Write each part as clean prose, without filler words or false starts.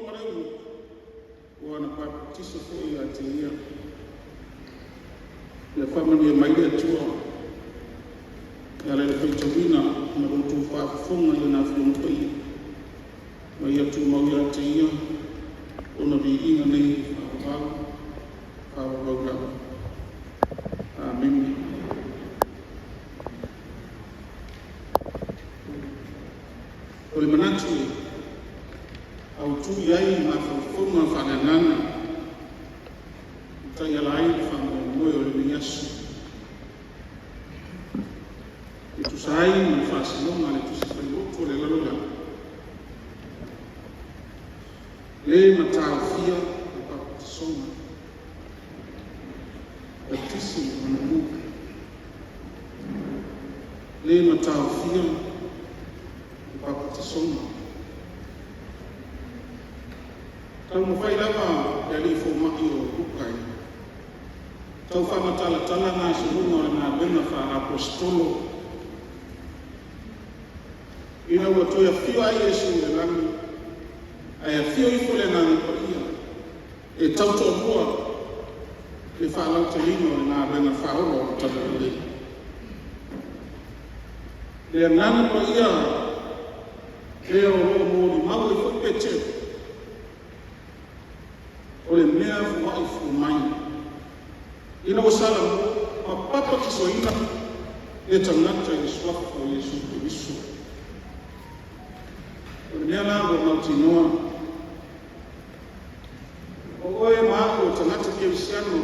ma le eunuka, ua na papatiso foi ia te ia. Ia faamanuia mai le Atua e ala i le faitauina ma lo outou faafofoga i Lana Afioga Paia, ma ia tumau ia te Ia Lona viiga nei e faavavau, faavavau lava. Amene. O le manatu e autu i ai mafaufauga faale-Agaga e taiala ai le faamoemoe o lenei aso e tusa ai ma le faasinoga a le Tusi Failoto o le lalolagi, le mataofia le papatisoga, baptism on the move. Le mataofia le papatisoga. Taumafai lava le alii fomai o Luka e tau faamatalatala gasologa o le galuega faa-aposetolo ina ua toe afio ai Iesu i le lagi, ae afio ifo le Agaga Paia e tautoalua le faalauteleina o le galuega faaola o le Talalelei. Le Agaga Paia lea o lo o molimau ai foi Peteru, o le mea foai fua mai ina ua salamo ma papatisoina le tagata i le suafa o Iesu Keriso. O le mea la ua mautinoa, o oe ma a'u o tagata kerisiano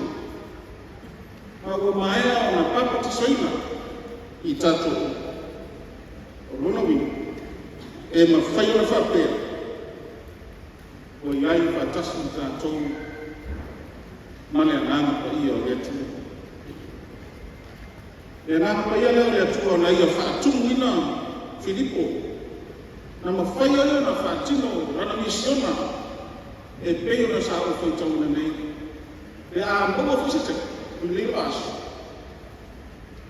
ma ua maea ona papatisoina i tatou. O lona uiga, e mafai ona faapea ua i ai faatasi i tatou ma le Agaga Paia o le Atua. Le Agaga Paia lea o le Atua na ia faatumuina Filipo, na mafai ai ona faatino lana misiona e pei ona sa ou faitauina nei. Pe a maua foi se taimi i lenei aso,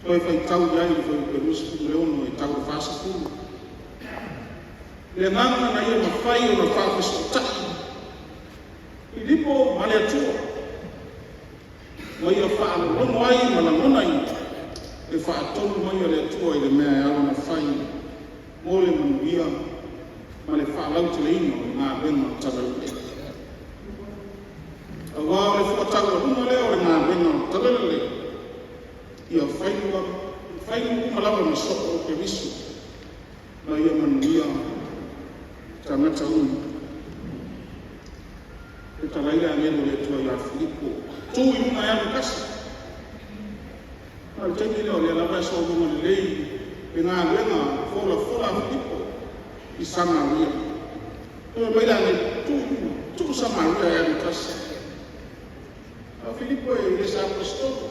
toe faitau i ai le fuaiupu 26 e tau i le 40. Le agaga na ia mafai ona faafesootai Filipo ma le Atua, ma ia faalogologo ai ma lagonaina le faatonu mai a le Atua i le mea e ao ona fai mo le manuia ma le faalauteleina o le galuega o le Talalelei. Aua o le fua taualuga lea o le galuega o le Talalelei, ia fainu uma lava ma soo o Keriso ma ia manuia tagata uma. Fetalai le agelu o le Atua ia Filipo, tu i luga e alu i Kasa. A o le taimi lea o lea lava e sologa lelei le galuega folafola a Filipo i Samaria. Fai mai le agelu, tu i luga, tuu Samaria e alu i Kasa. A o Filipo e le se aposetolo,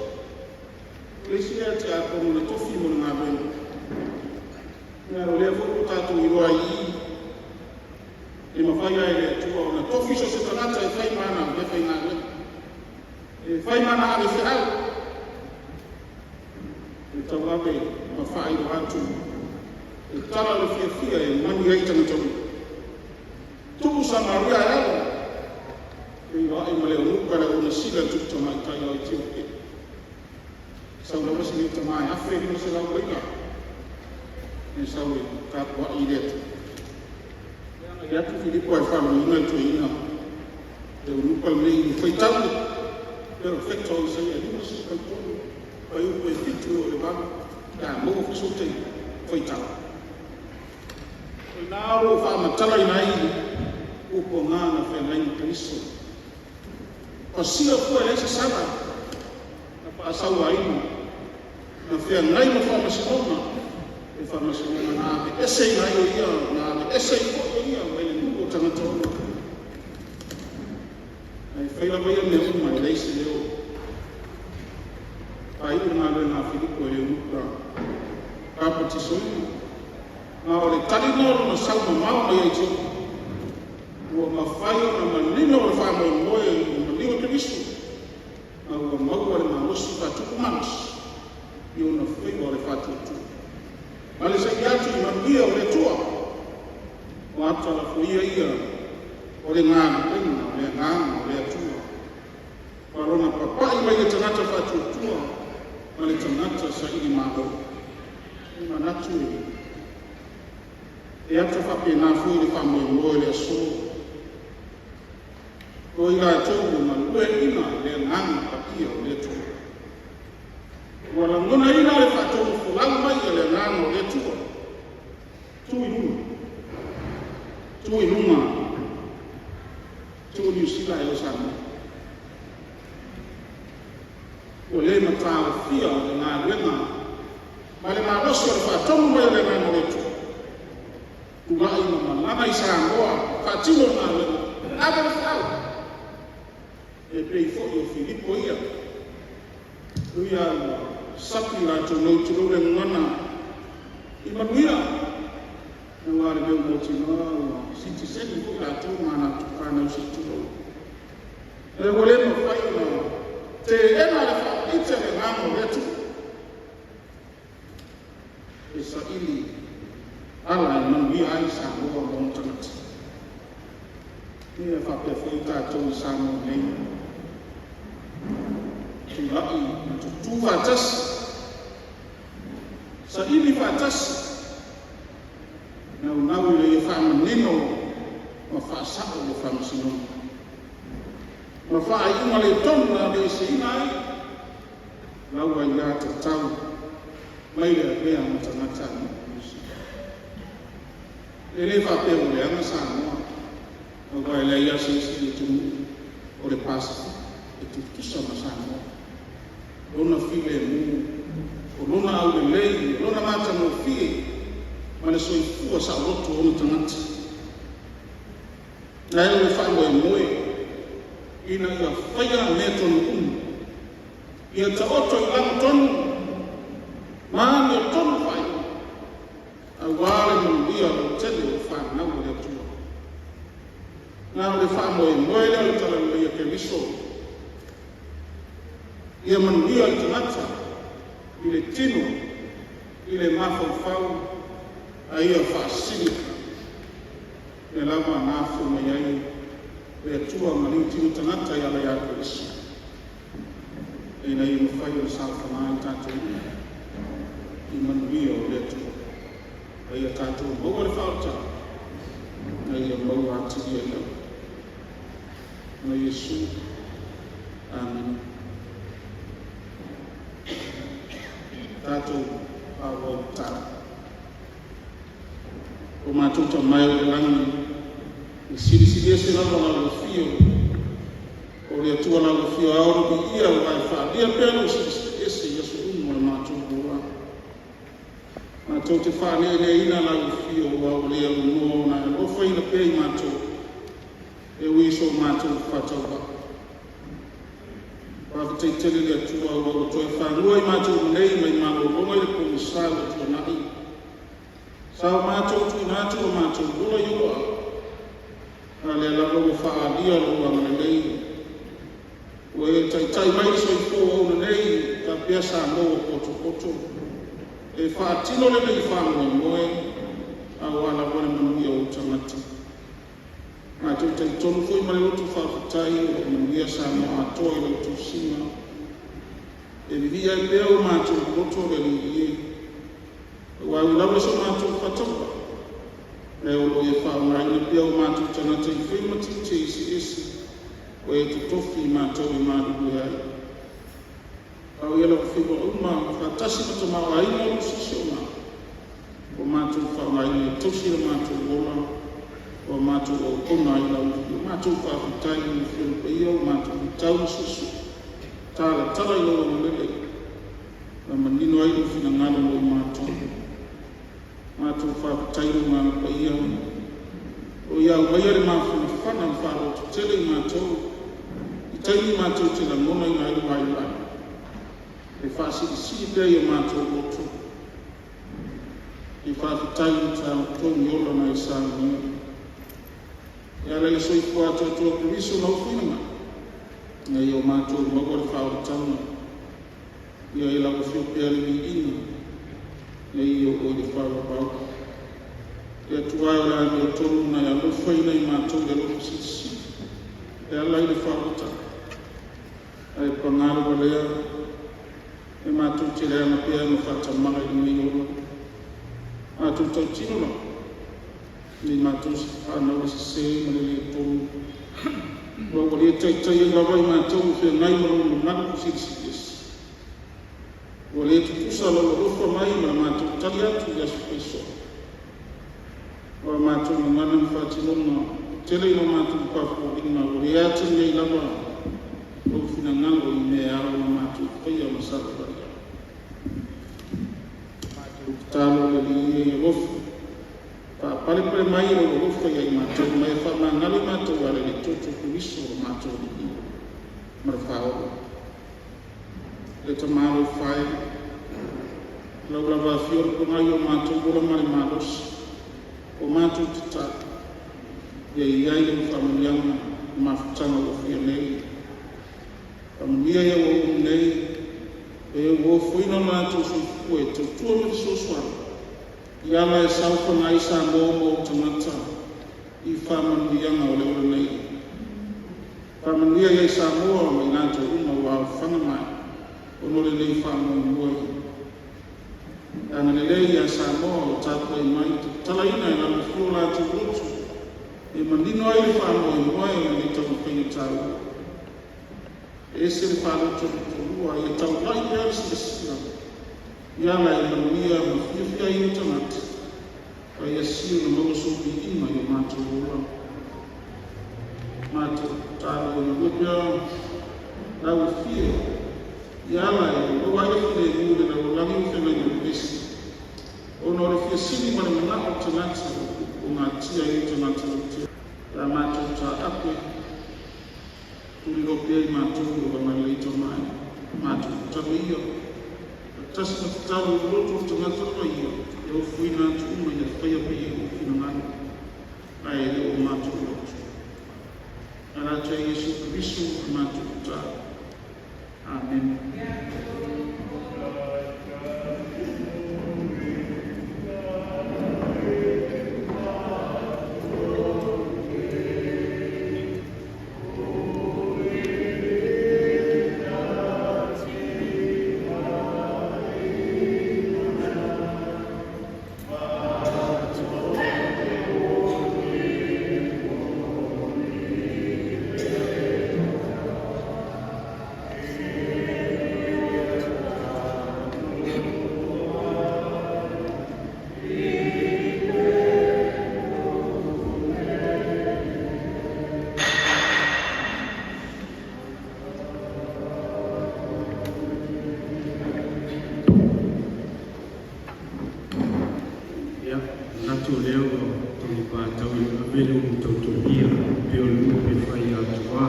o le isi lea tiakono na tofi mo le galuega. O lea foi ua tatou iloa i i, e mafai lava e le Atua ona tofi so o se tagata e fai ma ana meafaigaluega, e fai ma ana avefeau, e tauave ma faailoa atu le tala o le fiafia e manuia ai tagata uma. Tuu Samaria e alu, feiloai ma le eunuka le auauna sili a le alii tamaitai o Etiopia. Sau lava si nei tama e 1500 maila e sau e tapuai i le Atua. I atu Filipo ae faalogoina le toeaina le eunuka lenei e faitau le Perofeta o Isaia 53 fuaiupu e 7 e oo i le 8, pe a maua foi sou taimi, faitau. O i ina o lo o faamatalaina ai upu na feagai ma Keriso. Pasia fua e leai se sala, na faasauaina, na feagai ma faamasinoga, le faamasinoga na aveeseina ai o ia, na aveese ai foi o ia mai le nuu o tagata uma. Ae fai lava ia mea uma e leai se leo. Faaiu le galuega a Filipo i le eunuka papatisoina. Ma o le tali lena o lona sau mamao mai Etiopia, ua mafai ona manino le faamoemoe i le maliu o Keriso, ma ua maua le malosi faatupu malosi i ona faiva o le faatuatua. Ma le saili atu i manuia o le Atua, ua atalafoia ia O le galuega o le Agaga o le Atua, ma lona papai mai i le tagata faatuatua ma le tagata sailimalo. E manatu e ata faapena foi le faamoemoe o le aso. O i latou ua galueaiina le Agaga Paia o le Atua, ua lagonaina le faatonufolau mai a le Agaga o le Atua, tu i luga, tu i luga, tuu Niu Sila ae o Samoa. Ua le mataofia le galuega ma le malosi o le faatonu mai o le Agaga o le Atua, tulai ma malaga i Samoa e faatino le galuega, ave le feau, e pei foi o Filipo ia, e ui lava ua sapi i latou nei, tulou le gagana, i manuia, aua o le mea ua mautinoa ua sitiseni foi latou ma a latou fanau, se i tulou. Ae ua le mafai ona teena le faamaite a le Agaga o le Atua e saili ala e manuia ai Samoa ma ona tagata. Ia faapea foi tatou i Samoa nei, tulai ma tutu faatasi, saili faatasi, naunau ina ia faamanino ma faasao le faamasinoga ma faaiuga le tonu na aveeseina ai lau aiatatau mai le avea ma tagatanuu o Niu Sila. E le faapea ua leaga Samoa, aua e leai lava se isi atunuu o le Pasefika e tutusa ma Samoa lona filemu, o lona aulelei, o lona matagofie ma le soifua saoloto o ona tagata. Ae o le faamoemoe ina ia faia amiotonu uma, ia taoto i lagatonu ma amiotonu faaiuga aua le manuia lautele o fanau a le Atua. Na o le faamoemoe lea o le Talalelei a Keriso, ia manuia le tagata i le tino, i le mafaufau, a ia faasili le lava na afua mai ai le Atua ma liutino tagata e ala ia Keriso, ina ia mafai ona saofaga i tatou uma i manuia o le Atua. A ia tatou maua le faaolataga, a ia maua atili ai lava. Ma Iesu. Amene. Tatou faaauau tatalo. O matou Tama e i le lagi, e silisili ese lava lau afio, o le Atua lau afio ao le viia ua e faaalia pea lou silisili ese i aso uma o le matou olaga. Matou te faaleleina lau afio ua ua le aunoa ona e alofaina pea i matou, e ui i so matou fefaatauvaai. Faafetai tele le Atua ua ua toe fanua i matou nei mai malologa i le pogisa ua tuanai. Sa o matou tuuina atu lo matou ola i ou aao, a o lea lava ua faaalia lou agalelei. Ua e taitai mai le soifua o auauna nei, faapea Samoa ua potopoto e faatino lenei faamoemoe aua lava le manuia o ou tagata. Matou te talitonu foi ma le loto faafetai o lo o manuia Samoa atoa i lau tausiga. E vivii ai pea o matou loto le Alii e, aua e ui lava i so matou faatauvaa, ae o lo o e faaaogaina pea o matou tagata i faiva ma tiute eseese ua e totofi i matou e galulue ai. Ao ia lau faiva uma faatasi ma tamaoaiga o lou siosiomaga, ua matou faaaogaina e tausi lo matou ola, ua matou auauna ai i lau matou faafetai i le Afioga Paia ua matou matau ma suesue, talatala i lau agalelei, ma manino ai lou finagalo mo i matou. Matou faafetai i lou Agaga Paia, o ia aumaia le mafanafana ma faalototele i matou, i taimi matou te lagonaina ai le vaivai, e faasilisili pea i o matou loto le faafetai i le togi ola na e saunia. E ala i le soifua atoatoa o Keriso na ofoina mai, ina ia o matou maua le faaolataga, ia i lau afio pea le viiga, nei o oe le faavavau. Le Atua e o le amiotonu na e alofaina i matou i le alofa silisili. E ala i le faaulutala, ae paga le valea e matou te leaga pea ma faatamala i lenei ola. Matou tautino lava, nei matou se fanau a le sese ma le le tonu, ma ua le taitai ai lava i matou ona feagai ma Lou mamalu silisili ese. Ua le tutusa Lou alofa mai ma la matou tali atu i aso faisoo. O a matou gagana ma faatinoga, ua tele ina matou foliga ua le atili ai lava Lou finagalo i mea e ao ona matou faia ma savavali ai. Matou tatalo le Alii e alofa, faapalepale mai Lou alofa ia i matou ma e faamagalo i matou e ala i le toto o Keriso o lo matou Alii ma le Faaola. Le Tama alofa e, o lau lava afio le pagai o matou ola ma le malosi, o matou tatalo, ia i ai lau faamanuiaga i le mafutaga ua faia nei. Faamanuia i auauna nei, e ua ofoina lo latou soifua e tautua ma fesoasoani i ala e saofaga ai Samoa ma ou tagata i faamanuiaga o le ola nei. Faamanuia ia Samoa ma i latou uma ua aofaga mai ona o lenei faamoemoe. Agalelei ia Samoa o tapuai mai, tatalaina e lau afio o latou loto e manino ai le faamoemoe o lenei taumafaiga taua. E ese le faalotoa ia taulai pea le silasila i ala e manuia ma fiafia ai ou tagata, a ia sili ona maua sou viiga i o matou ola. Matou tatalo ia galue pea lau afio i ala e maua ai le filemu i le lalolagi o feagai ma pepesi, ona o le fia sili ma le manao o tagata ua gatia ai o tagata lautele. Pe a matou taape, tuliloa pea i matou i lou agalelei tamai. Matou tatalo ia, faatasi ma tatalo i loto o tagata paia, e ofoina atu uma ia faia pea i lou finagalo, ae le o matou loto. Ala atu ia Iesu Keriso o matou tatalo. Amene. Ia, manatu o lea ua tonipa i le ave le ulu tautogia pei o le upu e fai atuā.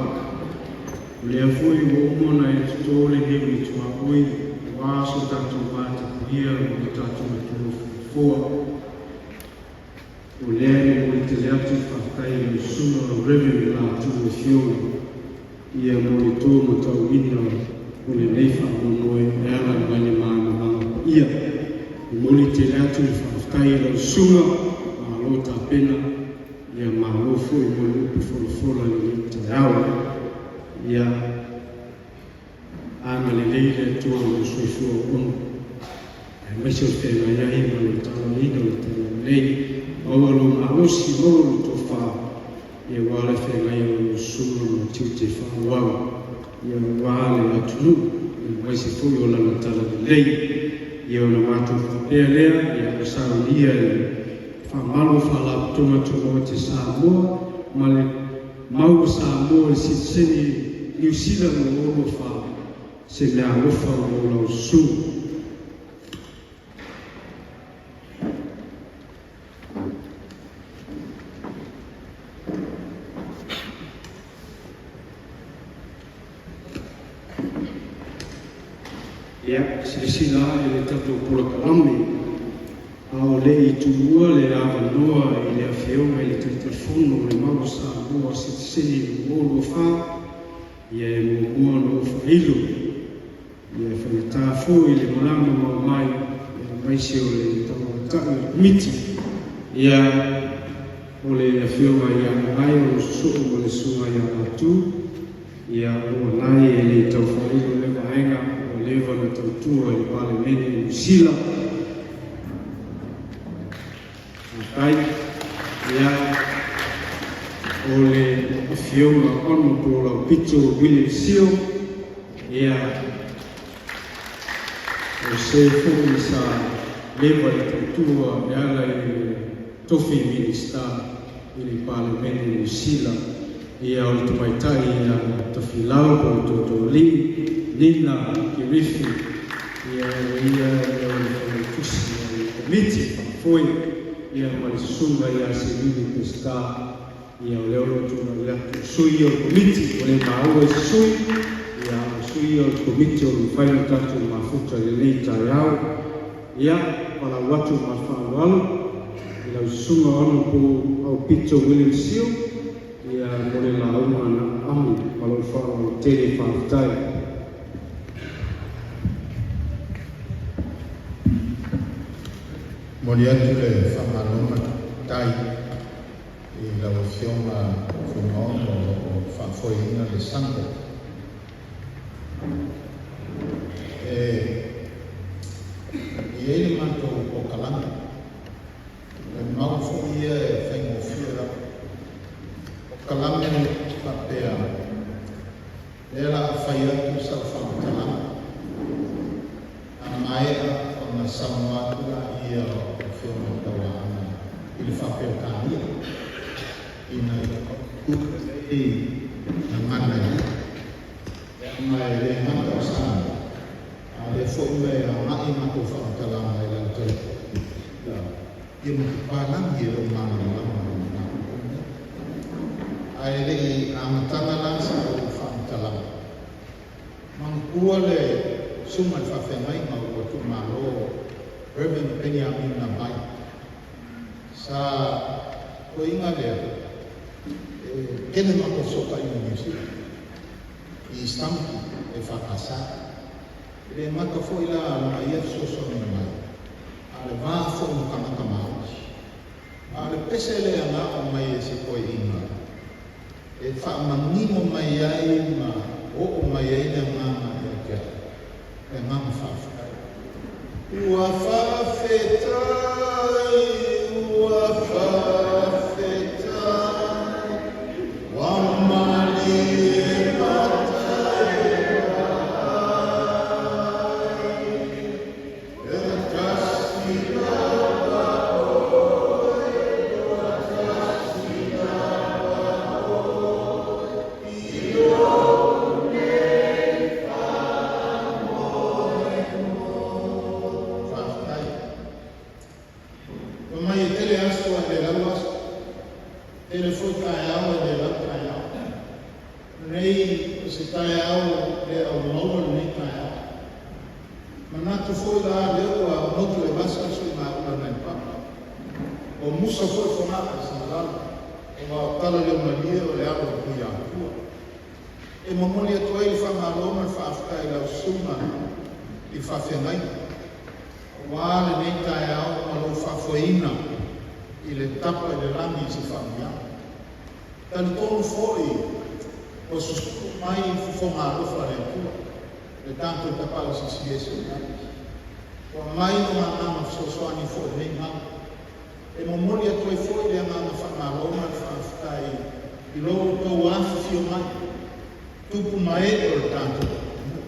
O lea foi ua uma ona e totō le niu i tuaoi ua so tatou vatapuia ma lo tatou Atua foafoa. O lea e momoli tele atu le faafetai i lau susuga lau Reverend i la outou afioga ia mo le tōmatauina o lenei faamoemoe e ala mai le malamalama paia. Momoli tele atu le faafetai i lau susuga, malo tapena, ia malo foi mo le upu folafola i lenei taeao. Ia agalelei le Atua i lou soifua auauna, aemaise o le feagai ai ma le talaiina o le talalelei, maua lou malosi, maua lou tofa, ia aua le feagai o lau susuga ma tiute faaauau, ia aua le atunuu, aemaise foi o lana talalelei. Ia ona matou faapea lea, ia ua saunia e le faamalu o Faalapotopotoga Tumaoti a Samoa ma le Mau o Samoa i le Sitiseni Niu Sila 2024 se meaalofa mo lau susuga. Ia, silasila i le tatou polokalame, a o le i tuua le avanoa i le Afioga i le Taitaifono o le Mau o Samoa Sitiseni 2024, ia e muamua ona ou faailo ia e faigata foi le malama mau mai, ia, aemaise o le tauatai o le Komiti. Ia. O le afioga ia Anae o lo susuu ma le susuga ia Matu, ia o Anae e le tau faailo le vaega ua leva na tautua i le Palemene i Niu Sila. Faafetai. Ia, o le afioga Honorable Aupito William Sio, ia, o se foi sa leva i tautua e ala i le tofi Minisita i le Palemene Niu Sila. Ia, o le tamaitai ia Tofilau po o Totoli Nina Kirifi, ia, o ia ia o le failautusi o le komiti faafoe, ia ma le susuga ia Selini Peseta. Ia, o lea o lo o tulai atu sui o le komiti, o le maua i se sui, ia, o sui o le komiti o lo mafai ona tatou mafuta i lenei taeao. Ia, palau atu ma le faaaloalo i lau susuga Honorable Aupito William Sio, ia, mo le lauga na aami ma lou faaaloalo tele. Faafetai. Momoli atu le faamalo ma le faafetai i lau Afioga Fuimaono o lo o faafoeina le SANGO. E i ai le matou polokalame, o le mau foi ia e faigofie lava. Polokalame faapea, lea la a fai atu sau faamatalaga, a maea ona saunoa atu laia o Afioga Tauaana i le faaperetania ina ia mautu lelei gagana e leaga e le gata o Samoa, a o lea foi ua e agai matou faamatalaga i lalo ia ma papalagi e le o malamalama i le mataupu lenei. Ae le i amataga la sa ou faamatalaga, manatua le susuga i le faafeagaiga ua tuumalo Reverend Peniamina Vai. Sa toeaina lea e tele matou fesootaiga i Niu Sila i Istanbul e FAKS. E le gata foi la lana ia fesoasoani mai, a o le va foi ma tagata maoti. A o le pese lea na aʻo mai e se toeaina e faamanino mai ai ma oo mai ai le agaga ia te au, le agaga faafetai. Ua faafetai, ua faafetai, ua malie matai e tasi lava oe, ua tasi lava oe, i lou nei faamoemoe. Faafetai. Fai mai e tele aso ae le lau aso, tele foi taeao ae le lau taeao. Lenei o se taeao le aumaua lenei taeao. Manatu foi la lea ua motu e vasa le suigaula nai papa. Ua musa foi fogaa i Samalalo, aua o tala leo malie o le alo o Tuiatua. E momoli atu ai le faamalo ma le faafetai i lau susuga i le faafeagaiga, aua lenei taeao ma lou faafoeina i le tapa i le lagi i se faamanuiaga. Talitonu foi ua susulu mai fofoga alofa a le Atua le tatou Tapaau Silisili Ese o le lagi. Ua aumai lona agaga fesoasoani foi i lenei mau. E momoli atu ai foi le agaga faamalo ma le faafetai i lo outou afifio mai, tupu ma ee o le tatou atunuu.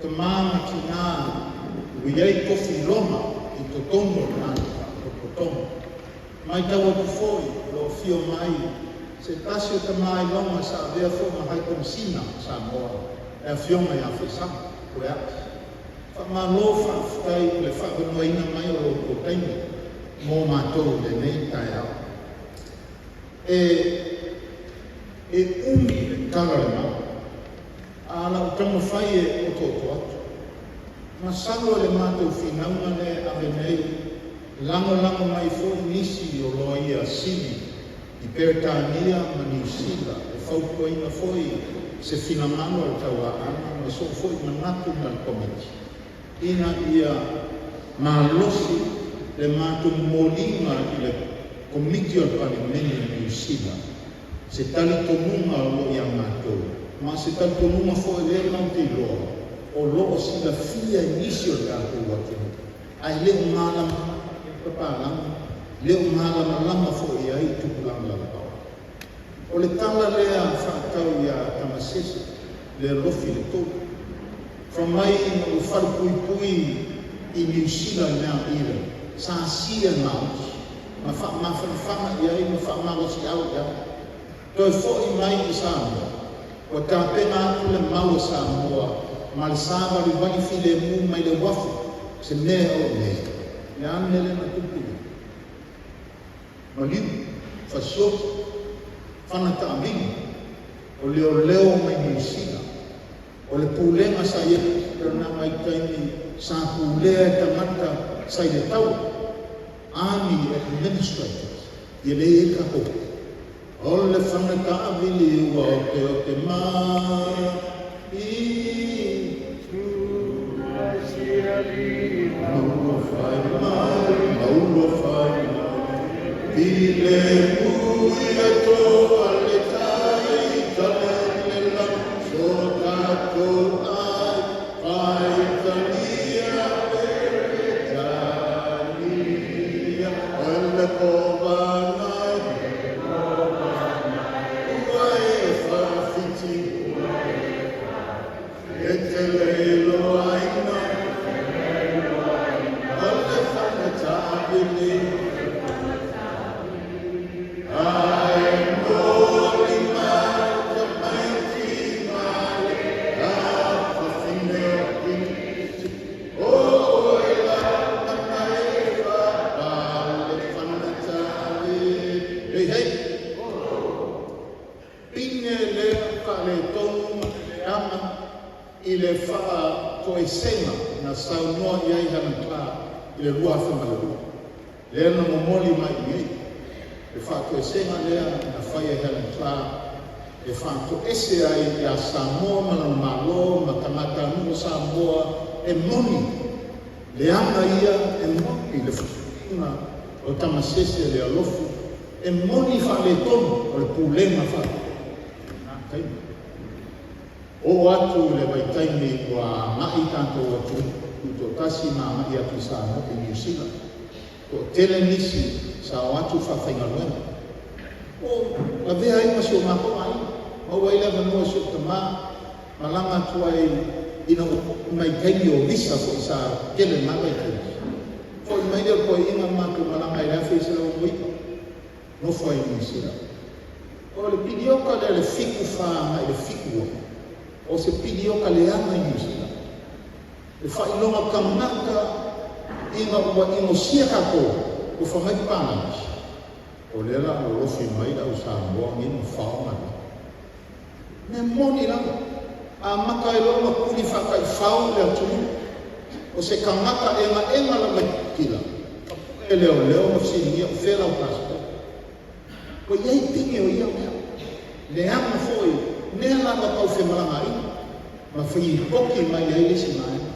Tama ma tina ua i ai tofi iloga i totonu o le tatou faalapotopotoga. Matau atu foi o lo o afio mai se tasi o tama iloga sa avea foi ma High Komisina o Samoa, le Afioga ia Faisama Pulea'i. Faamalo faafetai i le faavanoaina mai o lo outou taimi mo matou i lenei taeao. E e umi le tala o le mau, a lau taumafai e otooto atu. Masalo i le matou finauga lea e ave nei, lagolago mai foi nisi o loia sili i Peretania ma Niu Sila e fautuaina foi se finagalo a le Tauaana ma sou foi manatu ma le Komiti ina ia malosi le matou momoliga i le. Komiti o le Palemene a Niu Sila se talitonuga o lo o ia matou, ma o se talitonuga foi lea matou te iloa o lo o silafia e nisi o le tatou atunuu, ae le o malamalama i ai papalagi, le o malamalama foi i ai tupulaga laupapa. O le tala lea faatatau ia Tamasese le alofi i le tolu. Fai mai ina ua falepuipui i Niu Sila i Mount Eden, sa asia e Maoti ma faamafanafana i ai ma faamalosiau i ai. Toe foi mai i Samoa, ua tapena atu le mau a Samoa ma le savalivali filemu mai le uafu, se mea e oo nei. Le a le mea lea na tupu i ai? Maliu, fasioti, fana taamilo, o leoleo mai Niu Sila. O le pulega sa i ai i lena vaitaimi sa pulea e tagata sa i le taua, Army Administrators, ia lea e i ai le tatou. O le fana taavili ua oteote mai ma ua fai mai, ma ua fai mai, filemu ia toa le tai, tale i le lagi so tatou ai, faitalia Peretania, o le kovanai, ua e faafiti, e te leiloaina, o le fana taavili, ae molima tamaiti ma le afafine o Kirisi, o oe la mana e fa, le fana taavili. Hei, hei! Pine lea faaletonu ma le leaga i le faatoesega na saunoa i ai Helen Clark i le 2002. Lea na momoli mai i nei le faatoesega lea na fai e Helen Clark e faatoese ai ia Samoa ma lona Malo ma tagatanuu o Samoa e moni leaga ia, e moni le fesuiaiga o Tamasese le alofi, e moni faaletonu o le pulega faatoesega i lena taimi. Oo atu i le vaitaimi ua agai tatou atunuu tutoatasi ma agai atu i Samoa i Niu Sila, toatele nisi sa o atu faafaigaluega. O lavea ai ma si o matou aiga, maua ai le avanoa i si ou tamā, malaga atu ai ina ua foi mai i taimi o visa foi sa tele i lena vaitaimi. Foi mai lea o le toeaina ma matou malaga i le 1969, nofo ai i Niu Sila. O le pilioka lea le 74 agai i le 76, o se pilioka leaga i Niu Sila. Le faailoga tagata ina ua inosia tatou, ua fai mai papalagi, o lea o le a lolofi mai le au Samoa nei ma fao galuega. Mea moni lava, amata ai loa ona tuli faataifau le atunuu. O se tagata egaega lava i Kitila, tapue e leoleo ma fesiligia o fea lau passport. Ua i ai pine o ia mea. Leaga foi mea lava tau femalagaaiga ma lipoti mai ai le isi vaega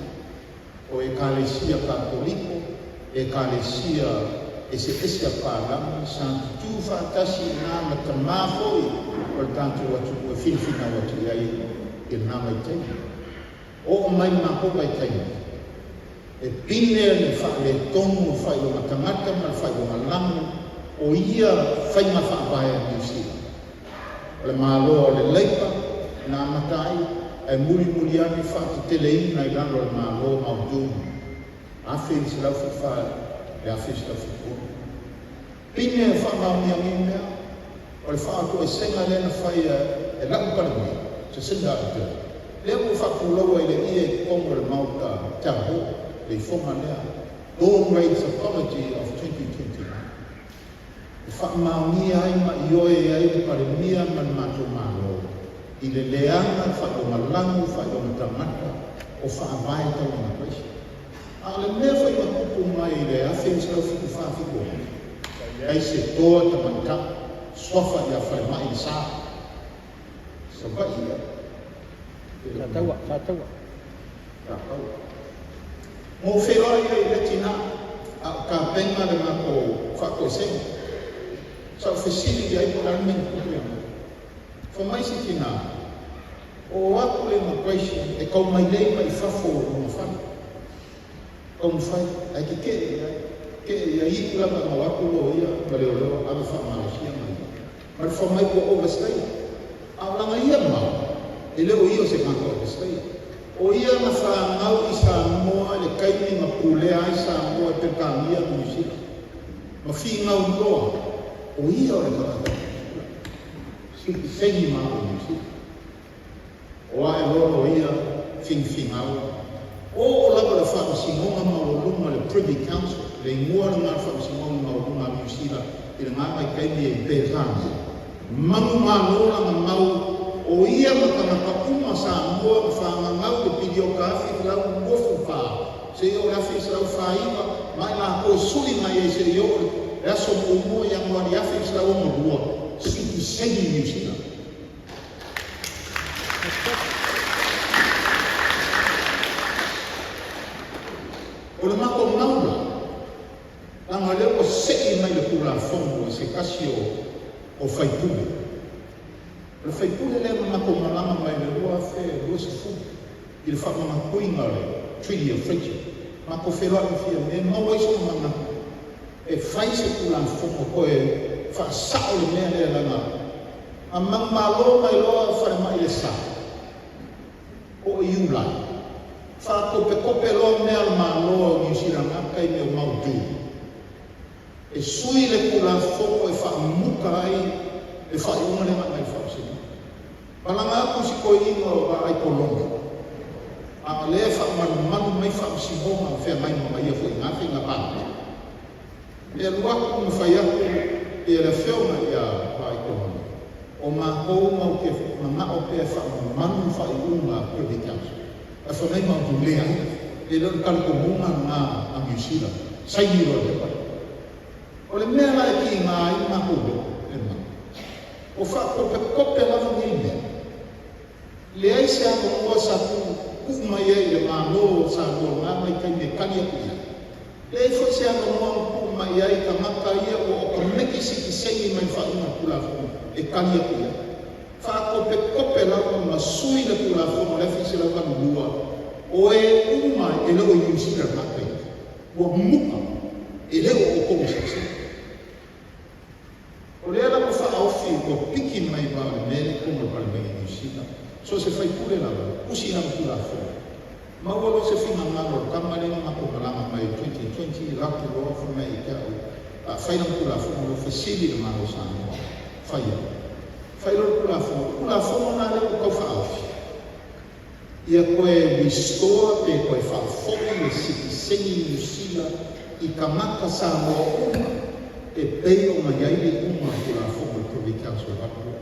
o Ekalesia Katoliko, Ekalesia eseese a papalagi sa tutu faatasi i ina ma tamā foi o le tatou atunuu e finafinau atu i ai i lena vaitaimi. Oo mai le matou vaitaimi, e pine le faaletonu o le faailoga tagata ma le faailoga lanu o ia faiga faavae a Niu Sila. O le Malo o le Leipa na amata ai, ae mulimuli ane faateteleina i lalo o le Malo Muldoon, 1974 i le 1976. Pine e faamaonia nei mea, o le faatoesega lea na fai e la'u Palemia, Jacinda Ardern, lea ua faapuloua i le ie i totonu o le Maota Town Hall, le ifoga lea, Dawn Raids Apology of 2021. E faamaonia ai ma ioe ai le Palemia ma le matou Malo i le leaga, faailoga lanu, faailoga tagata o faavae tau immigration. A o le mea foi na tupu mai i le 1974 76, sa i ai se toa tamaitai suafa ia Falemai le Sa, Savaii ia. Sataua, Sataua. Sataua. Mo feiloai ai i le tinā, a o tapena le matou faatoesega. Sa ou fesili i ai po o le a le mea na tupu ia matou. Fai mai si tina, o atu le immigration e taumailei mai fafo o lona fale. Taumafai, ae tetee i ai. Tetee i ai, iu lava ina o atu loia ma leoleo ave faamalosia ma ia. Ma le fai mai ua overstay. A o lana ia mau, e le o ia o se tagata overstay. O ia na fanau i Samoa i le taimi na pulea ai Samoa e Peretania ma Niu Sila. Ma finau loa, o ia o le tagata sitiseni ma au Niu Sila. O ae loa loia finafinaua. Oo lava i le Faamasinoga Maualuga, le Privy Council, le igoa lena o le Faamasinoga Maualuga a Niu Sila i lena vaitaimi e Peretania. Manumalo lana mau o ia ma tagata uma Samoa na fagagau i le piliota 1924 seia oo i le 1949, ma i latou e sui mai ai seia oo i le aso 1 Ianuari 1962, sitiseni Niu Sila. O le matou mau la, leaga o lea ua sei mai le Tulafono i se tasi o faipule. O le faipule lea na matou malaga mai i le 2020 i le faamanatuina o le Treaty of Friendship. Matou feiloai ma Fiame, maua ai sona manatu e fai se Tulafono toe faasao le mea lea, leaga na manumalo mai loa falemai i le sa po o Iulai, faatopetope loa mea a le Malo o Niu Sila i na taimi o Maudu, e sui le Tulafono e faamuta ai le faaiuga lea na aumai i le Faamasinoga. Malaga atu si toeaina o Vaai Kolone, a o lea e faamalumalu mai Faamasinoga o feagai ma ia foi i na faiga palota. E alu atu ma fai atu ia le afioga ia Vaai Kolone, o matou matou te manao pea e faamamalu le faaiuga a Privy Council. Ae fai mai matou, leai, e le o le talitonuga lena a Niu Sila, saini loa i le pepa lea. O le mea la e tiga ai le matou leo, le mau, o faatopetope lava nei mea. Leai se avanoa sa tuu mai ai i le Malo o Samoa i lena vaitaimi e tali atu i ai. Leai foi se avanoa na tuu mai ai i tagata ia ua otomeki sitiseni mai le faaiuga o le Tulafono e tali atu i ai. Faatopetope lava ma sui le Tulafono i le 1982, o e uma e le o i Niu Sila i lena taimi, ua muta, e le o outou ma sitiseni. O lea la ua faaofi ua piki mai va o le mea lea i totonu o le Palemene i Niu Sila, so o se faipule lava, tusi lana Tulafono. Maua loa se finagalo o le tama lea na matou malaga mai i 2020, alu atu loa fai mai ia te au, a fai lana Tulafono loa, fesili i le Malo o Samoa, fai ai. Fai loa le Tulafono, o le Tulafono lena lea ua tau faaofi, ia toe restore pe toe faafoi le sitiseni Niu Sila i tagata Samoa uma e pei ona i ai le iuga o le Tulafono a le Privy Council e 82.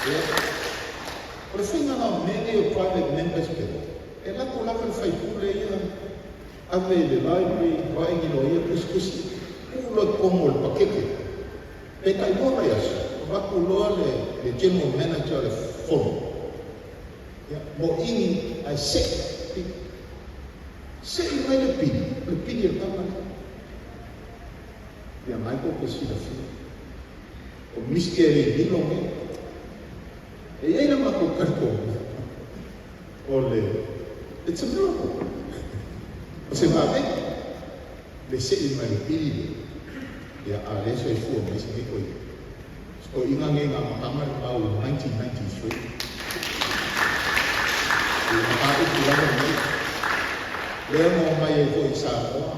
Ia, o le faiga la o mea nei o Private Members Bill, e lako lava le faipule ia ave i le library, vaai ni loia tusitusi, tuu loa i totonu o le pakete. Pe tai lua vaiaso, avatu loa le le general manager o le fono, ia, moʻini ae sei pili. Sei mai le pili, o le pili o le tama lea. Ia mai tou te silafia. O misti e le lilo nei. E i ai le matou talitonuga, o le, it's a miracle. O se vavega. Le sei mai le pili lea, ia, a o lea e soifua mai si nei toeaina. Si toeaina nei na amataga le mau i 1993. O le mataupu lava lenei. Lea na omai ai foi i Samoa,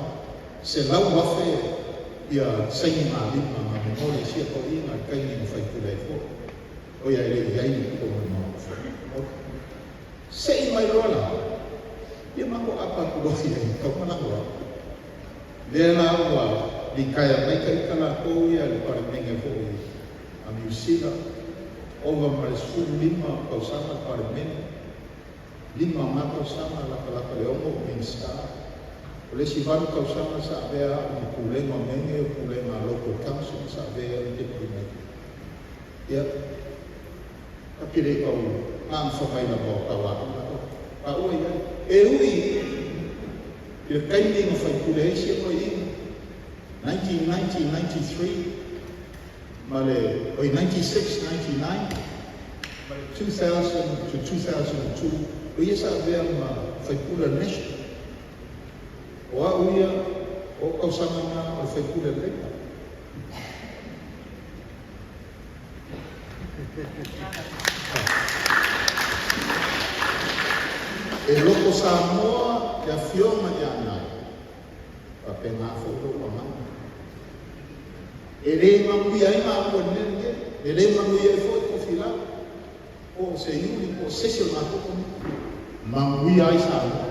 100,000 ia saini malima na momoli e sia toeaina i le taimi na faipule ai foi. Oi ai le i ai i totonu o le Maota Fono. Sei mai loa la, ia matou aapa atu loa i ai, tau malaga. Lea la ua litaea mai ta ita latou ia i le Palemene foi a Niu Sila, ova ma le 15 tausaga le Palemene, lima o na tausaga latalata le 6 o Minisita. O le isi 8 tausaga sa avea au ma pulega o mea nei o pulega a local council sa avea ai au deputy mayor. Ia, ta te le tau gaga mai lava o tauaʻu taua i ai. E ui i le taimi na faipule ai si toeaina. 1990, 93, ma le, oi, 96, 99, ma le 2000 to 2002, o ia sa avea ma faipule o le National. O a'u ia, o o'u tausaga na o le faipule o le Labour. E loto Samoa le afioga ia Nanai, faapena foi lou agaga. E le manuia ai maua i le mea lenei, e le manuia ai foi Tofilau, po o Seiuli, po o se isi o le matou Komiti. Manuia ai Samoa.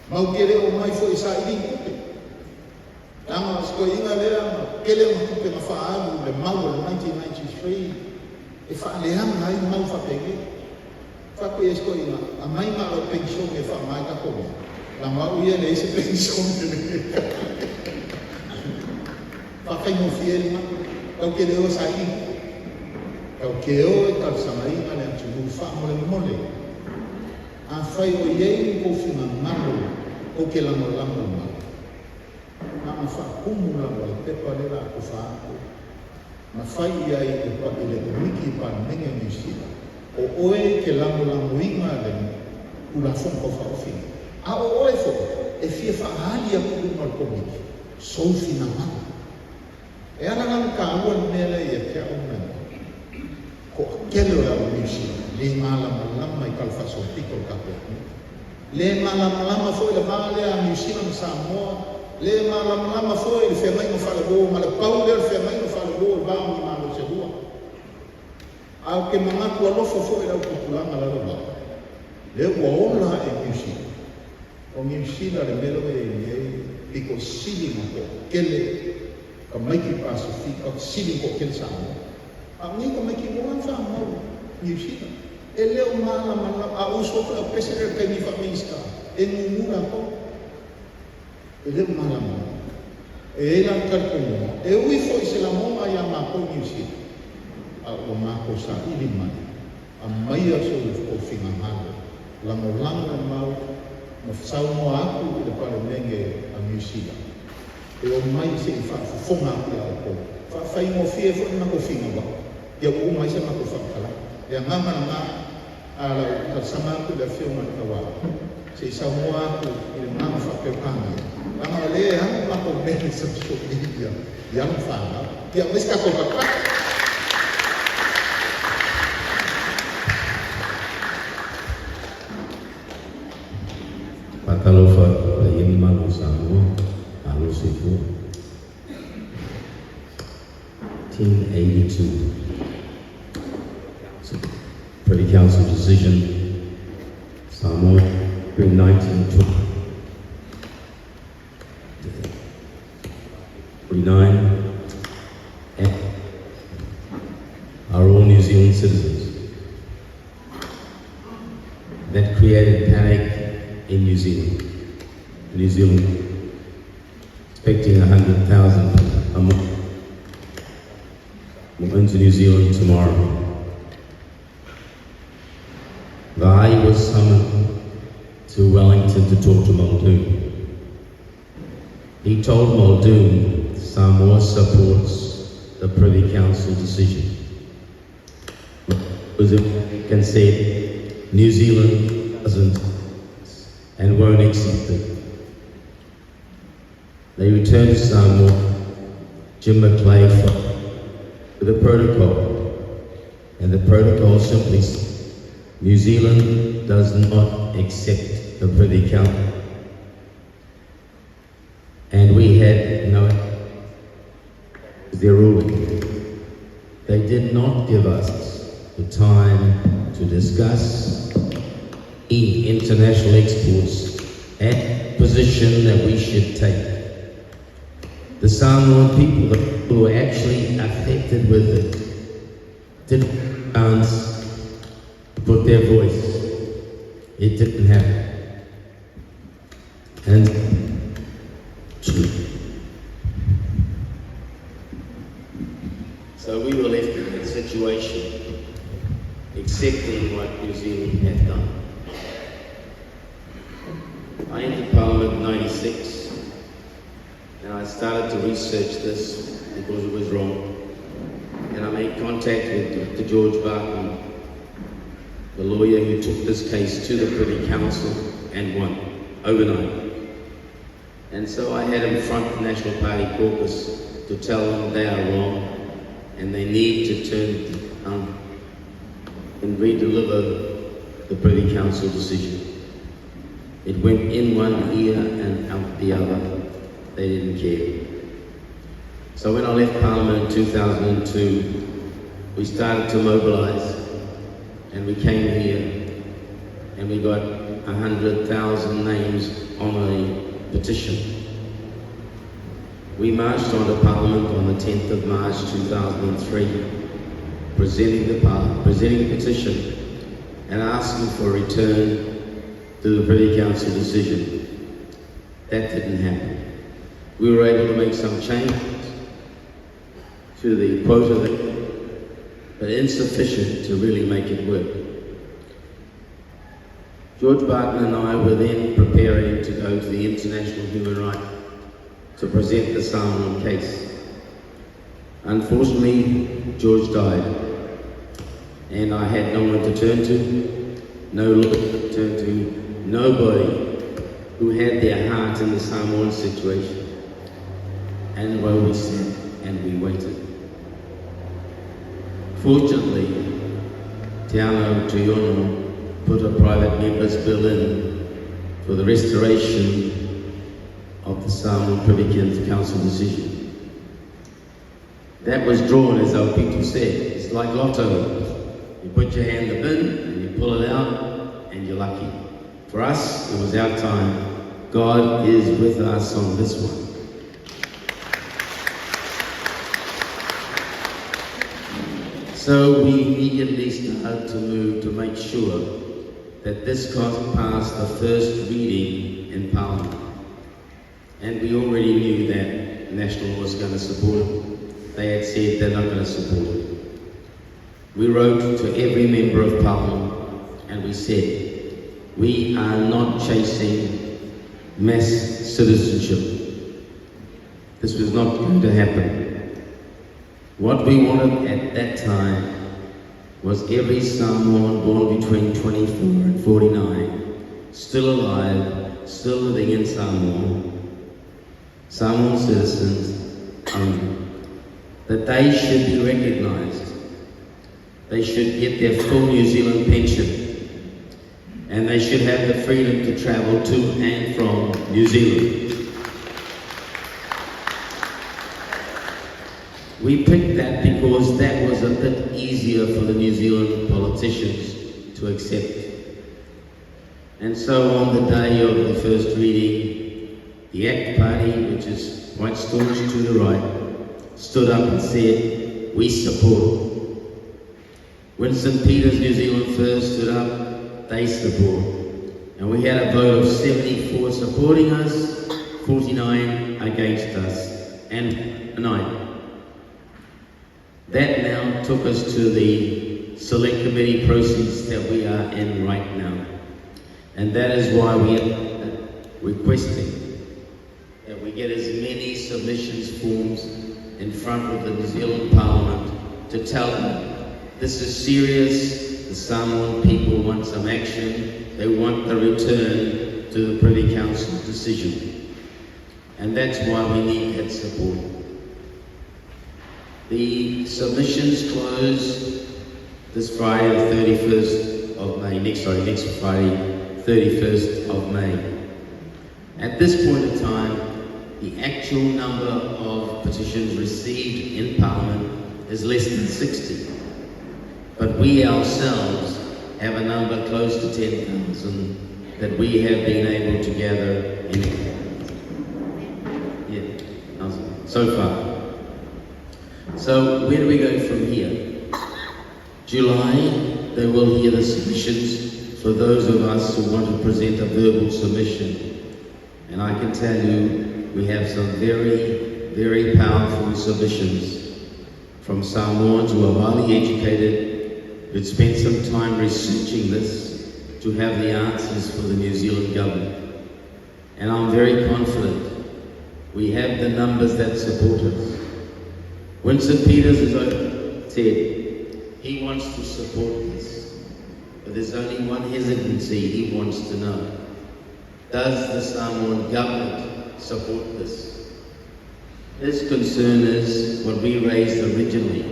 Matou te le omai foi e saili ni tupe, leaga o si toeaina lea na tele ana tupe na faaalu i le mau a le 1993 e faaleaga ai mau faapenei. Fai atu i ai si toeaina, aumai na o lau penisione e faaaoga ai tatou mea, leaga o au ia e leai se penisione. Faafaigofie ai lena. Tatou te le o e saili ni tupe. Tatou te o e talosagaina le atunuu faamolemole. Afai o i ai ni tou finagalo tou te lagolago mai, na ona faatumu lava o le pepa lea o le a atofa atu ma fai i ai i le Komiti Palemene o Niu Sila, o oe e te lagolagoina le Tulafono Tau Faaofi lenei, a o oe foi e fia faaali atu i luma o le Komiti sou finagalo. E ala la ona taua le mea lea ia te au ma le toatele o le au Niu Sila le malamalama i tala faasolopito o le tatou atunuu. Le malamalama foi i le va lea a Niu Sila ma Samoa, le malamalama foi i le feagaiga faaleuo, ma le pau lea o le feagaiga faaleuo i le va o ni Malo se lua. Ae ou te manatu alofa foi i le autupulaga lalovaoa, lea ua ola ae i Niu Sila. O Niu Sila le mea lea ua i ai nei, pito sili ona toatele tamaiti Pasefika, sili ona toatele Samoa. A o nei tamaiti ua ola ma fanau i Niu Sila. E le o malamalama, a usu atu le aupese lea i le taimi faa-Minisita, e gugu latou. E le o malamalama. E i ai la le talitonuga, e ui foi i se lagona ia matou i Niu Sila, a ua matou saili mai, aumaia so outou finagalo, lagolago le mau ma saunoa atu i le Palemene a Niu Sila, e omai se i faafofoga atu ia outou, faafaigofie foi le matou finauai, ia ua uma ai sa matou faamatalaga. Le agaga lena, a o lau talosaga atu i le Afioga i le Tauaao, se i saunoa atu i le agaga faa-Peretania, leaga o lea e alu matou mea i social media i alo ma fanau. Ia aumai se tatou patupatu. Faatalofa i le paia ma mamalu o Samoa, malo le soifua. 1982 Privy Council decision, Samoa in 1949 and are all New Zealand citizens. That created panic in New Zealand. New Zealand expecting 100,000 a month into New Zealand tomorrow. Vaai was summoned to Wellington to talk to Muldoon. He told Muldoon Samoa supports the Privy Council decision. And said New Zealand doesn't and won't accept it. They returned to Samoa, Jim McLay with a protocol, and the protocol simply says New Zealand does not accept the Privy Council. And we had no their ruling. They did not give us the time to discuss international exports and position that we should take. The Samoan people, the people who were actually affected with it, didn't chance to put their voice. It didn't happen. And so we were left in that situation, accepting what New Zealand had done. 1996, and I started to research this because it was wrong. And I made contact with Dr. George Barton, the lawyer who took this case to the Privy Council and won overnight. And so I had him front the National Party caucus to tell them they are wrong and they need to turn down and redeliver the Privy Council decision. It went in one ear and out the other. They didn't care. So when I left Parliament in 2002, we started to mobilise and we came here and we got 100,000 names on a petition. We marched onto Parliament on the 10th of March 2003, presenting the, presenting the petition and asking for a return to the Privy Council decision. That didn't happen. We were able to make some changes to the quota, but insufficient to really make it work. George Barton and I were then preparing to go to the International Human Rights to present the Samoan case. Unfortunately, George died, and I had no one to turn to, no lawyer to turn to, nobody who had their heart in the Samoan situation. And well, we sat and we waited. Fortunately, Teanau Tuiono put a private member's bill in for the restoration of the Samoan Privy Council decision. That was drawn, as Aupito said, it's like lotto. You put your hand in the bin and you pull it out and you're lucky. For us, it was our time. God is with us on this one. So we immediately started to move to make sure that this got past the first reading in Parliament. And we already knew that National was going to support it. They had said they're not going to support it. We wrote to every member of Parliament and we said, we are not chasing mass citizenship. This was not going to happen. What we wanted at that time was every Samoan born between 24 and 49, still alive, still living in Samoa, Samoan citizens, that they should be recognised. They should get their full New Zealand pension, and they should have the freedom to travel to and from New Zealand. We picked that because that was a bit easier for the New Zealand politicians to accept. And so on the day of the first reading, the ACT Party, which is quite staunch to the right, stood up and said, we support. Winston Peters, New Zealand First, stood up, they support. And we had a vote of 74 supporting us, 49 against us, and 9. That now took us to the select committee process that we are in right now. And that is why we are requesting that we get as many submissions forms in front of the New Zealand Parliament to tell them this is serious, the Samoan people want some action, they want the return to the Privy Council decision. And that's why we need that support. The submissions close this Friday, the 31st of May. Next Friday, 31st of May. At this point in time, the actual number of petitions received in Parliament is less than 60. But we ourselves have a number close to 10,000 that we have been able to gather in. Yeah, so far. So where do we go from here? July, they will hear the submissions for those of us who want to present a verbal submission. And I can tell you, we have some very, very powerful submissions from Samoans who are highly educated, who'd spent some time researching this to have the answers for the New Zealand government. And I'm very confident we have the numbers that support us. Winston Peters has said he wants to support this, but there's only one hesitancy he wants to know. Does the Samoan government support this? His concern is what we raised originally,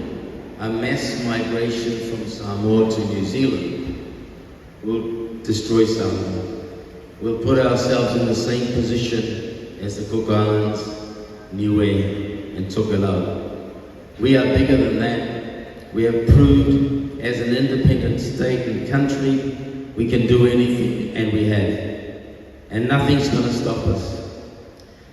a mass migration from Samoa to New Zealand will destroy Samoa. We'll put ourselves in the same position as the Cook Islands, Niue and Tokelau. We are bigger than that. We have proved as an independent state and country we can do anything, and we have. And nothing's going to stop us.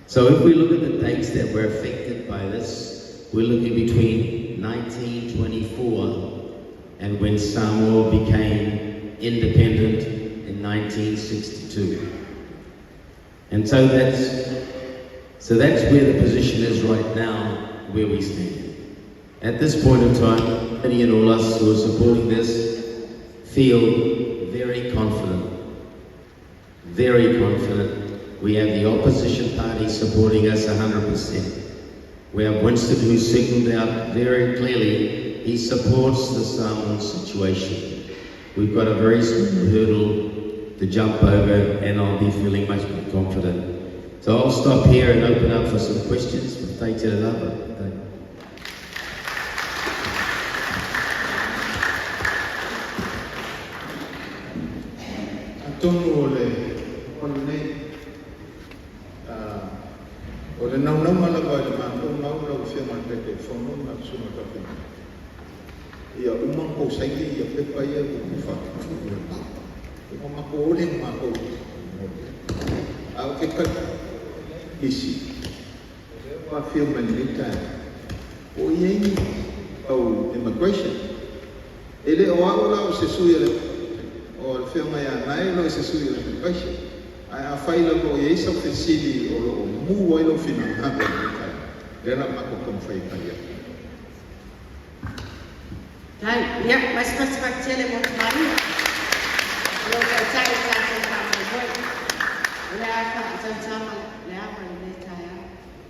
So if we look at the dates that were affected by this, we're looking between 1924 and when Samoa became independent in 1962. And so that's where the position is right now, where we stand. At this point in time, many and all us who are supporting this feel very confident. Very confident. We have the opposition party supporting us 100%. We have Winston, who signalled out very clearly he supports the Samoan situation. We've got a very small hurdle to jump over, and I'll be feeling much more confident. So I'll stop here and open up for some questions. Thank you. Atonu o le o lenei o le naunauga lava i le matou mau lau Afioga i le Taitaifono ma le Susuga i le Kapeneta, ia uma ona tou saini ia pepa ia ua tou faatutu'u le Malo. Ua matou ole ma matou a o ke isi o lea ua afio mai lenei taeao o i ai ni au immigration. E le o au la o se sui o le afioga ia Nae o se sui o le immigration. Ae afai lava o i ai sau fesili o lo o mu ai lou finagalo i lenei taeao, lea la matou taumafai e tali atu. Tai, ia, mai se fasifati tele mo te maia. O lo taitai o tātou whaamai. O le a whaatautama le a ma le taeao.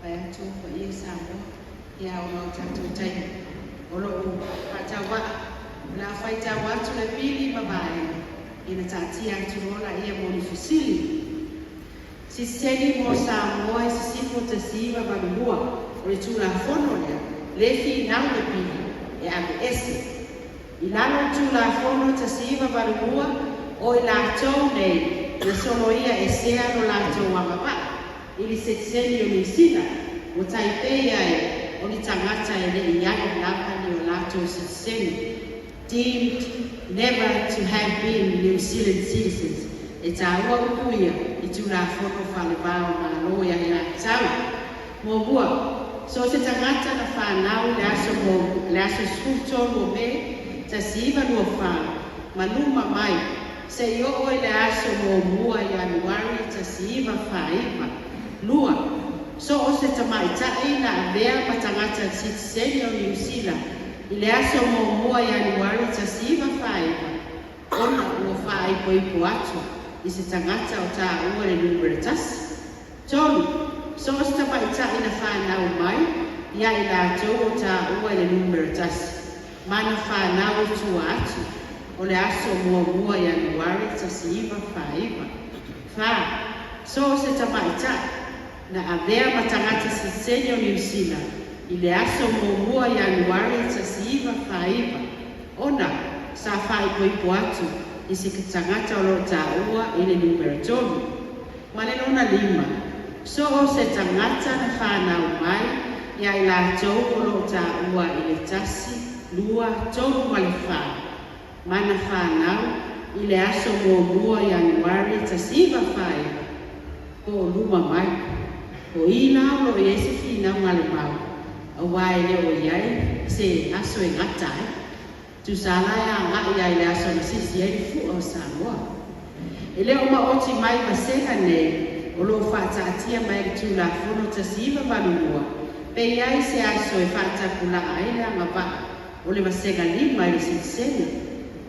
Pai atu pa ia Samoa. Ia o lau tātou taimi. O lo o whaatau waa. O le a whaitau atu le pili ma vaega. Ina taatia atu loa ia mo ni fesili. Sitiseni mo Samoa i Sisifo 1982 o le Tulafono lea, le finau le pili e aveese. I lalo o le Tulafono 1982, o i latou nei na soloia esea lo latou agavaa i le sitiseni o Niu Sila, ua taipei ai o ni tagata e le i ai lava ni o latou sitiseni, deemed never to have been New Zealand citizens. E tāua upu ia i Tulafono faale-va o Malo e aiatatau. Muamua, so o se tagata na fanau i le aso mo le aso 13 o Me 1924 ma luma mai seia oo i le aso muamua Ianuari 1949. Lua, so o se tamaitai na avea ma tagata sitiseni o Niu Sila i le aso muamua Ianuari 1949 ona ua faaipoipo atu i se tagata o taua le numera 1. Tolu, so o se tamaitai na fanau mai ia i latou o taua i le numera 1 ma na fanau i tua atu o le aso muamua Ianuari 1949. Fa, so o se tamaitai na avea ma tagata sitiseni o Niu Sila i le aso muamua Ianuari 1949 ona sa faaipoipo atu i se tagata o lo o taua i le numera 3. Ma le lona lima, so o se tagata na fanau mai ia i latou o lo o taua i le 1, 2, 3 ma le 4 ma na fanau i le aso muamua Ianuari 1949 po o luma mai. O i la o lo o i ai se finauga a le mau, auā e le o i ai se aso e gata ai. Tusa la e agai ai i le aso na sisi ai le fua o Samoa. E le o maoti mai vasega nei o lo o faataatia mai e le Tulafono 1982 pe i ai se aso e faatapulaa ai le agavaa o le vasega 5 i le sitiseni.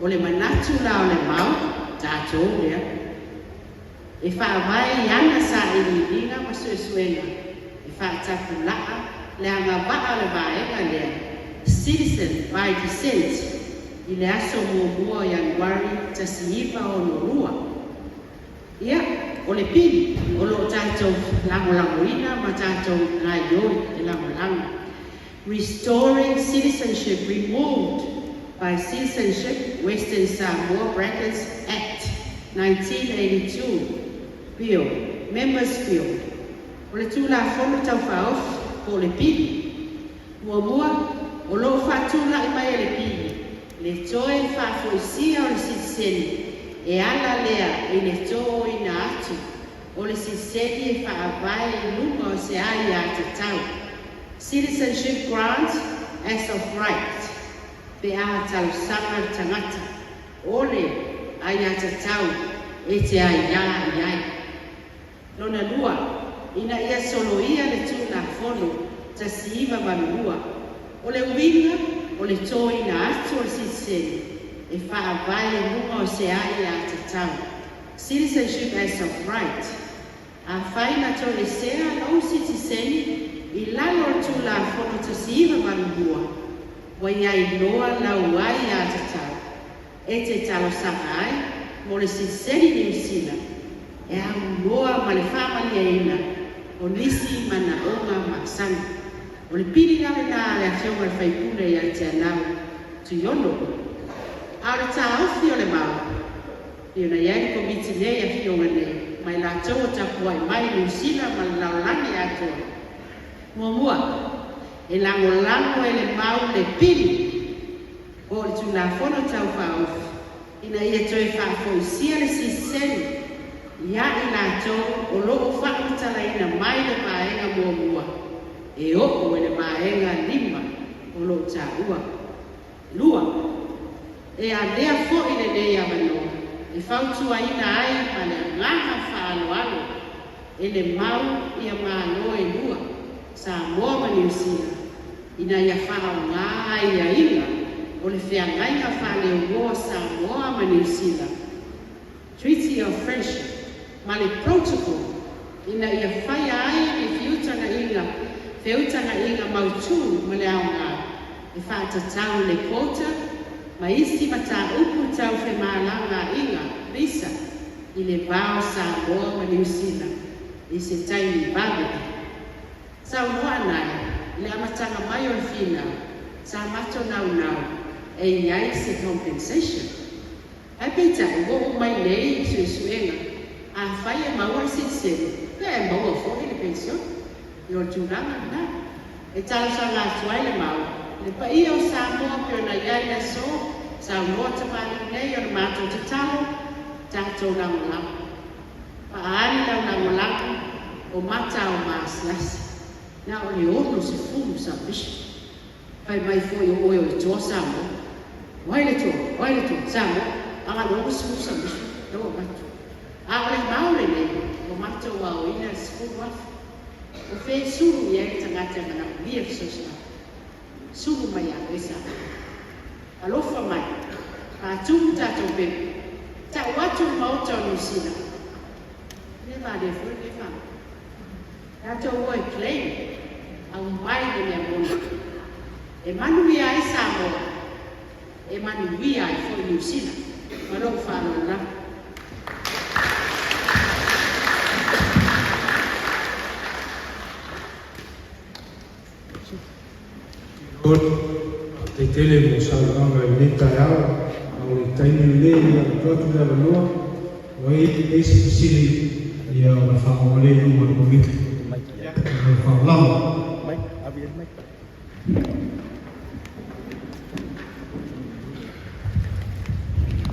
O le manatu la o le mau, tatou lea. E faavae i ana sailiiliga ma suesuega e faatapulaa le agavaa o le vaega lea, Citizen by Descent, i le aso 1 o Ianuari 1962. Ia, o le pili o loo tatou lagolagoina ma tatou gaioi e lagolago. Restoring Citizenship Removed by Citizenship Western Samoa Brackets Act 1982 Bill, Members Bill. O le Tulafono Tau Faaofi po o le Pili. Muamua, o lo o faatulai mai e le Pili le toe faafoisia o le sitiseni e ala lea i le tōina atu o le sitiseni e faavae i luga o se aiatatau, citizenship grant as of right, pe a talosaga le tagata o le aiatatau e te aiā i ai. Lona lua, ina ia soloia le Tulafono 1982, o le uiga o le tōina atu o le sitiseni e faavae i luga o se aiatatau, citizenship as of right, afai na toesea lou sitiseni i lalo o le Tulafono 1982, ua i ai loa lau aiatatau e te talosaga ai mo le sitiseni Niu Sila e aunoa ma le faamalieina o nisi manaoga masani. O le pili la lenā a le Afioga i le Faipule ia Teanau Tuiono. A o le taofi o le mau, pei ona i ai le Komiti nei, Afioga nei, ma i latou o tapuai mai i Niu Sila ma le lalolagi atoa. Muamua, e lagolago e le mau le pili po o le Tulafono Tau Faaofi ina ia toe faafoisia le sitiseni ia i latou o lo o faamatalaina mai le vaega muamua e oo i le vaega 5 o lo o taua. Lua, e avea foi lenei avanoa e fautuaina ai ma le agaga faaaloalo e le mau ia Malo e lua, Samoa ma Niu Sila, ina ia faaaoga aiaiga o le Feagaiga Faaleuoa Samoa ma Niu Sila, Treaty of Friendship, ma le Protocol ina ia faia ai ni feutagaiga feutagaiga mautū ma le aoga e faatatau i le quota ma isi mataupu tau femalagaaiga, visa, i le va o Samoa ma Niu Sila i se taimi vave. Saunoa Anae, i le amataga mai o le finau, sa matou naunau e i ai se compensation. Ae peitai, ua oo mai nei i suesuega, afai e maua le sitiseni, ia e maua foi le penisione. Ia o le tulaga lena. E talosaga atu ai le mau, i le paia o Samoa pei ona i ai le aso, saunoa tamalii nei o le matou tatalo, tatou lagolago. Faaali lau lagolago o mata o maasiasi. Na o le 60 submission. Fai mai foi o oe o le toa Samoa. O ai le toa? O ai le toa? Samoa. A na o le 60 submission. Lea ua avatu. A o le mau lenei, ua matou aoina le 10,000. O fea e sulu i ai le tagata e manaomia fesoasoani? Sulu mai ia oe Samoa. Alofa mai. Faatumu tatou pepa. Tau atu le Maota o Niu Sila. Le malilie foi lenei faamoemoe. Tatou o e claim, aumai le mea moni. E manuia ai Samoa, e manuia ai foi Niu Sila. Ma lou faaaloalo lava. Faafetai tele mo saunoaga i lenei taeao, a o le taimi lenei ia tuu atu le avanoa ua i ai se fesili ia ona faaoo lea i luma o le Komiti. Ma le faaaloalo.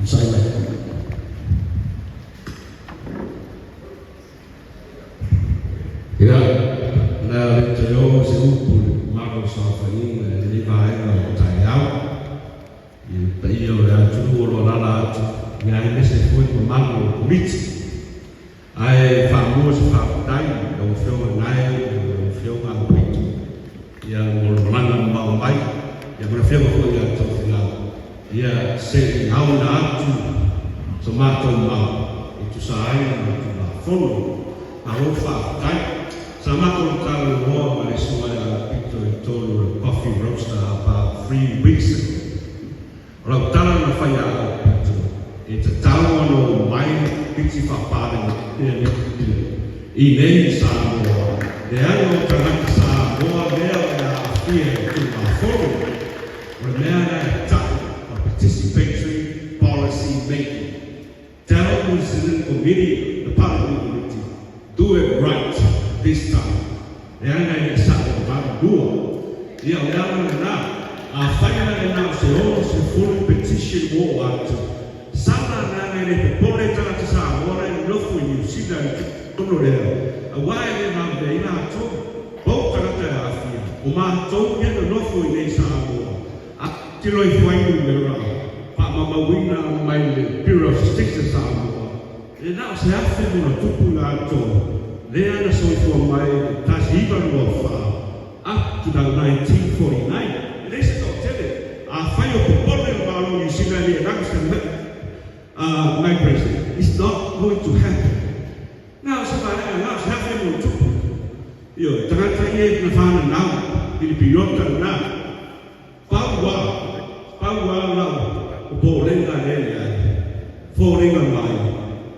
Sai mai. Ia, o le a le toe oo se upu i le mamalu o saofaiga i lenei vaega o le taeao, i le paia o le atunuu o lo o alaala atu, ia aemaise foi le mamalu o le Komiti. Ae faamua se faafetai i lau Afioga Nae ma lau Afioga Alapito, ia mo le malaga mamao mai, ia ma le Afioga foi ia Tofilau, ia se i aoina atu so matou mau e tusa ai ma le Tulafono. Tulafono. Malo faafetai. Sa matou talanoa ma le Susuga ia Aupito i totonu o le Coffee Roaster about 3 weeks ago. O lau tala na fai ia Aupito, e tatau ona omai Komiti Faa-Palemene i nei Samoa, leaga o tagata Samoa lea o le aafia i le Tulafono. O le mea lea e ta'u o participatory policy making. Tell New Zealand Committee, the Parliament Committee, do it right this time. Leaga e le sa'o o valu lua. Ia o le ala lenā, afai la le na o se 60 petition ua oo atu, sala leaga e le popole tagata Samoa la e nofo i Niu Sila i totonu lea, auā e le lavevea ai latou. Pau tagata e aafia, o matou ia nonofo i nei Samoa. A tilo ifo ai numera faamaumauina mai le Bureau of Statistics Samoa, e na o se 1,000 ma ona tupu latou lea na soifua mai le 1924 up to the 1949. E leai se toatele. Afai o popole le Malo Niu Sila i le laga se migration, it's not going to happen. Na o se vaega na o se 1,000 ma ona tupu. Ioe, tagata ia na fananau i le piriota lenā. Pau lava lau popolega lea i ai, foliga mai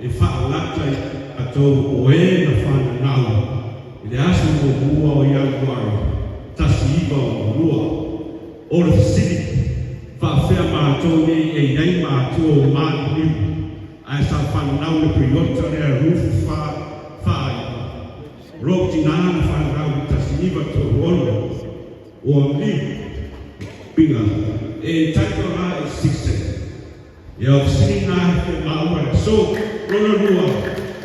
e faalata i tatou o e na fananau i le aso 1 o Ianuari 1962. O le fesili, faafefea matou nei e i ai matua o maliliu ae sa fananau le piriota lea 24 49? O lou tinā na fananau i 1936 ua maliu piga e entitle la i 60. Ia o fesili na e fia maua le aso. Lona lua,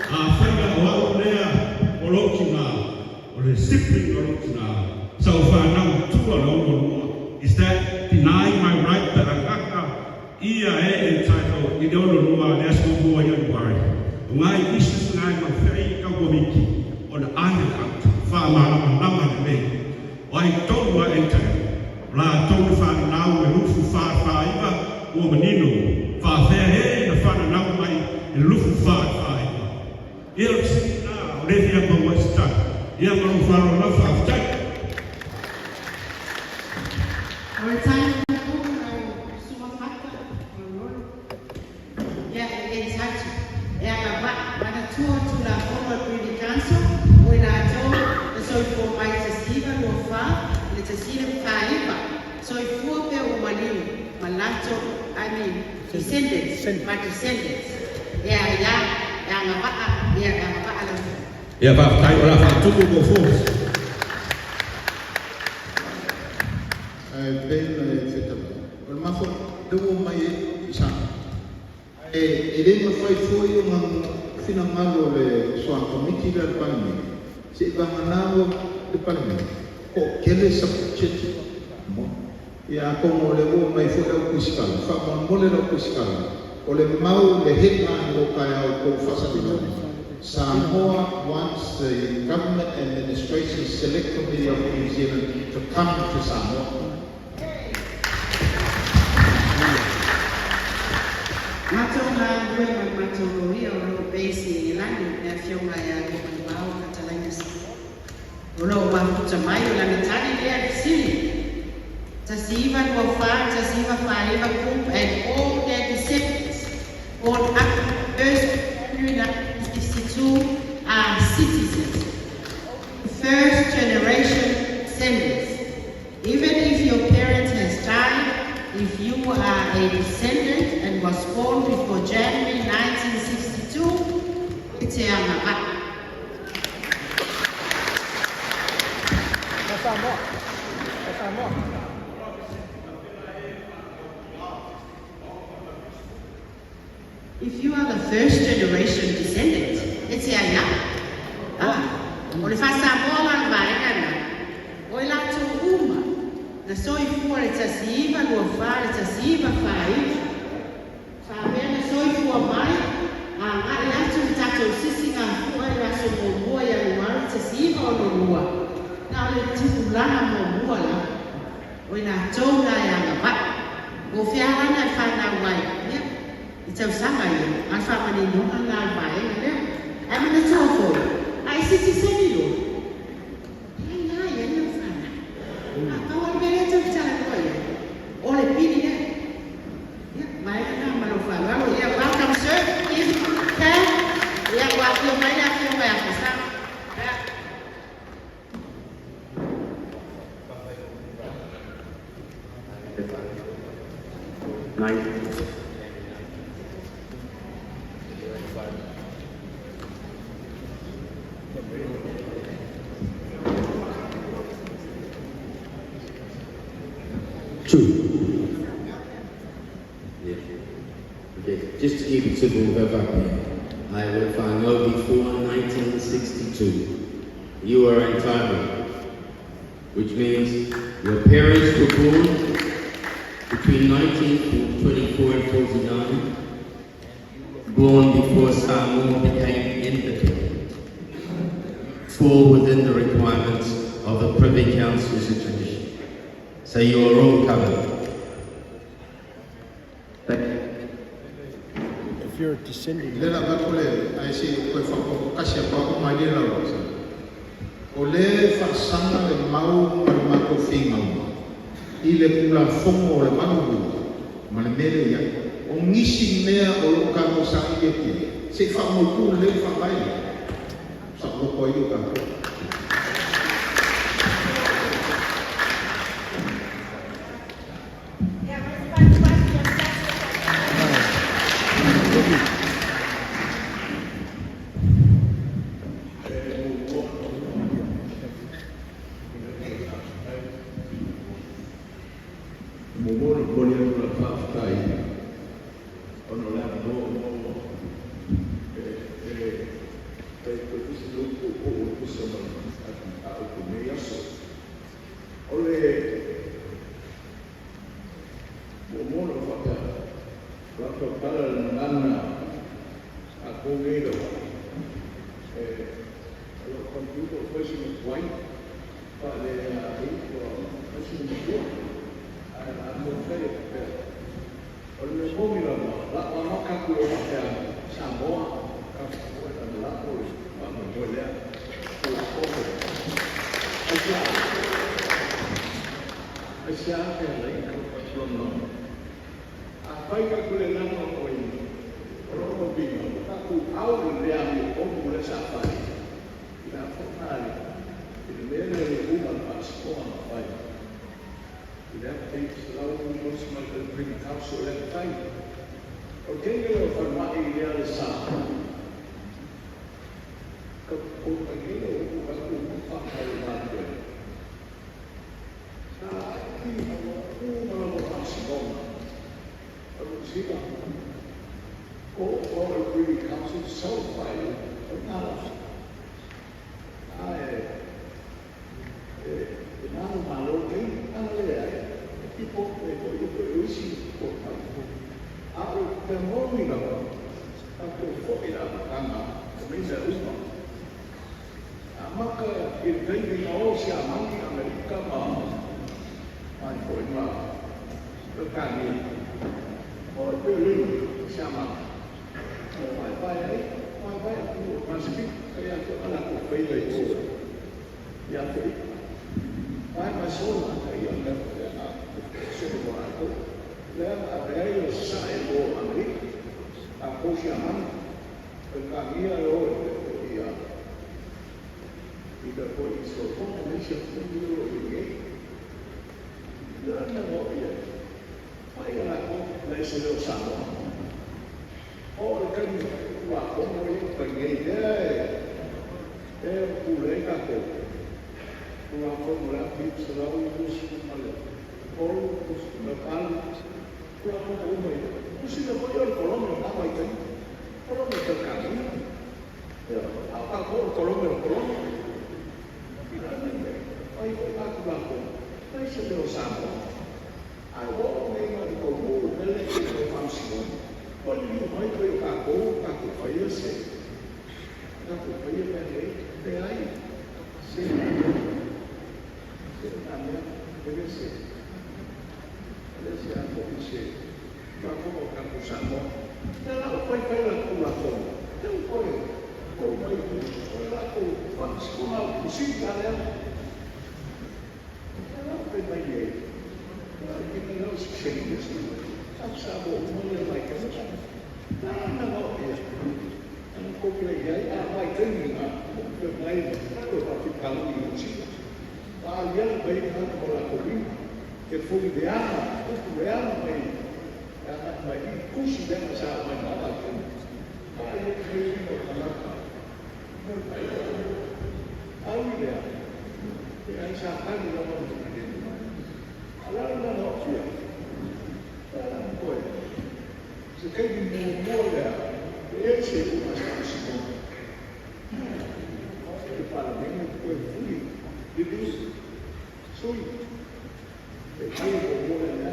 afai la o au lea o lou tinā, o le sibling o lou tinā, sa ou fanau i tua le 62, is that denying my right pe agaka ia e entitle i le 62 le aso 1 Ianuari? O ngai issues ngai maufeai i kau komiti ona iron out faamalamalama lelei o ai tonu a entitle. O latou na fananau e 24 49 ua manino faafefea e na fananau mai i le 24 49. Ia o le fesili na o le fia maua ai se tali. Ia ma lou faaaloalo lava, faafetai. O le taimi lau susuga Fata Malolo. Ia e entitle e agava'a manatua Tulafono a Privy Council o i latou na soifua mai 1924 i le 1949 soifua pea ua maliu ma latou, I mean descendants, ma descendants e aiā e agava'a ia e agava'a lau. Ia faafetai o le a faatumu mo fo. Ae pei ona e fetalai, o le mafuaaga lea ua omai ai i Samoa. Ae e le mafai foi ona finagalo o le soa komiti lea a le Palemene, seivagana ua le Palemene toatele subject Samoa. Ia atonu o lea ua omai foi le au puisikala, faamolemole le au puisikala, o le mau le headline o taeao tou faasavilagi. Samoa wants the Government Administration Select Committee of New Zealand to come to Samoa. Matou galulue ma le matou loia o loo base i Engelani, le afioga ia Luamanuvao Katalaina Smith. O loo mafuta mai o lana tali lea i le fesili. 1924, 1949 group and all their descendants born up to 1st January 1962 are citizens. First generation descendants. Even if your parent has died, if you are a descendant and was born before January 1962, it's a agava'a. Samoa. Samoa. If you are the first generation descendant, it's a ia. Ah, o le faasamoa la le vaega na. O i latou uma, na soifua le 1924, le 1949. Faapea na soifua mai, agai atu le tatou sisigafua i le aso 1 Ianuari 1962. Na o le tupulaga muamua la. O i latou la e agava'a. O fealana e fanau ai, ia, i tausaga ia, a le faamaninoga la le vaega lea. Ae manatua foi, a e sitiseni loa, e aina i ai lau fanau. A pau lava le mea lea e tau talanoa i ai, o le pili lea. Ia, vaega lena ma lou faaaloalo. Ia, welcome sir, if can. Ia, ua afio mai le afioga ia Pasa. Ia. Nine. Two. Yeah. Okay, just to keep it simple, I will find out before 1962. You are entitled, which means your parents were born between 1924 and 49, born before Samoa became independent, fall within the requirements of the Privy Council situation. So you are all covered. Thank you. If you're a descendant, Le la avatu le ae se i toe faapaupakasi a paau mai le lau. O le faasaga le mau ma le matou figauga i le Tulafono o le 82 ma le mea lea i ai. O nisi mea o lo o tatou saili atu i ai, se i faamautu lelei le faavae lea, saoloto ai o tatou. Muamua ona momoli atu lau faafetai ona o le avanoa ua maua e e toe tusi le upu puupuu e tusa ma le mataupu i lenei aso. O le muamua ona ou faapea atu, o lau tautala i le gagana a tatou nei lava, o lau computer ua fai sina tuai, faaleai ua fai sina matua, ae o le a taumafai e faapea. O le mea moni lava, o le a ou amata atu loa faapea, Samoa, tatou e lako le faamoemoe lea, o latou e. Aisea? Aisea e ala ai lona afai tatou le lagolagoina, o lona uiga ua tatou ao i le amiotonu lea sa fai i le afoga i le mea lea i luga o le faamasinoga na fai i le 1980 le Privy Council lea na fai. O le teine lea o falemai lea le sa ka o nei o upu tatou faamai o matua sa i uma lava faamasinoga o le sila o le Privy Council sau fai o nala ae e nalo malo nei ana le ai e tipo e foi o isi o mai a o te moni lava tatou foi la amataga o nei mea uma amata i le taimi na o Siamani Amerika ma mai foi ma Peretania o le Berlin Siamani o mai vai ai mai vai atu o Pasifika ia atu ala ko feila i o ia Aferika vai mai sola ia le a solo mo ato lea a ave ai o sasae o Amerika a ko Siamani Peretania e o ia i ka foi i Sofoga ma isi atunuu o i nei lea na o ia fai a latou na ese lea o Samoa o le taimi Tulafono ia ua nei lea e pule ai tatou Tulafono le 1923 28 Tulafono uma ia tusi mea foi o le kolone o na vaitaimi kolone o Peretania a o tatou o le kolone o le kolone ai foi la Tulafono na ese lea o Samoa ae ua oo nei na le taunuu le mea lea i le faamasinoga ua liliu mai pei o tatou tatou faia se tatou faia mea nei leai se se na mea e le se e le se a foi se Tulafono o tatou Samoa lea la ua fai fai la Tulafono lea ua toe kou mai o le latou faamasinoga o Tusita lea. E lau pe mai ai. E ke lau sikseni le si. Sa sa mo uma le mai ka sa. Na na no ia. Ana ko ke ia a mai teni na pe mai ko pa fi kalu i Tusita. Pa ia mai na ko la ko ni. Ke fu de ana, ko ku ana mai. Ana mai kusi de na sa mai na ba ke. Pa ia ke ni o na ka. Au lea, e ai sa kali la mo te Ala na no fia. Ala koe. Se kai ni mo mo lea, e se o ma sa si mo. E para bem koe fui. Bibi. Sui. E kai mo mo lea.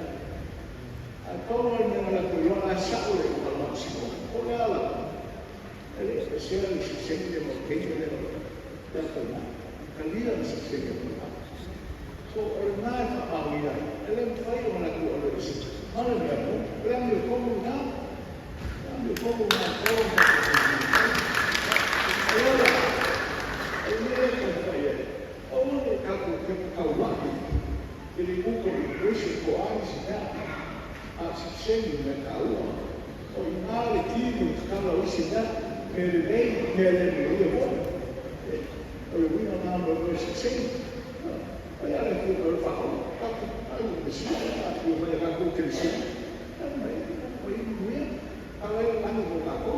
A kau ai me la ko yo a sa o le ko ma si mo. O le ala. E le se le si se le mo ke le mo. Ya ko na. Kalia si se le mo. So, o le nā e whaangi ai, e le mwhai o ngā kua le isi. Mana mea mo, le ami o komu nā, le ami o komu nā, komu nā, e ora, e mea e kau whai e, o mane kako ke kau waki, e le uko i kuisi ko ai si mea, a si sengi me ka ua, o i ngā le kimu kala o isi mea, me le lei, me le me ia mo, o le wina nā me o si sengi, Ai ala ki o le whao, kaku, ai o mesia, ai o mai kaku ke mesia. Ai mai, o i muia, ai o langi mo kako.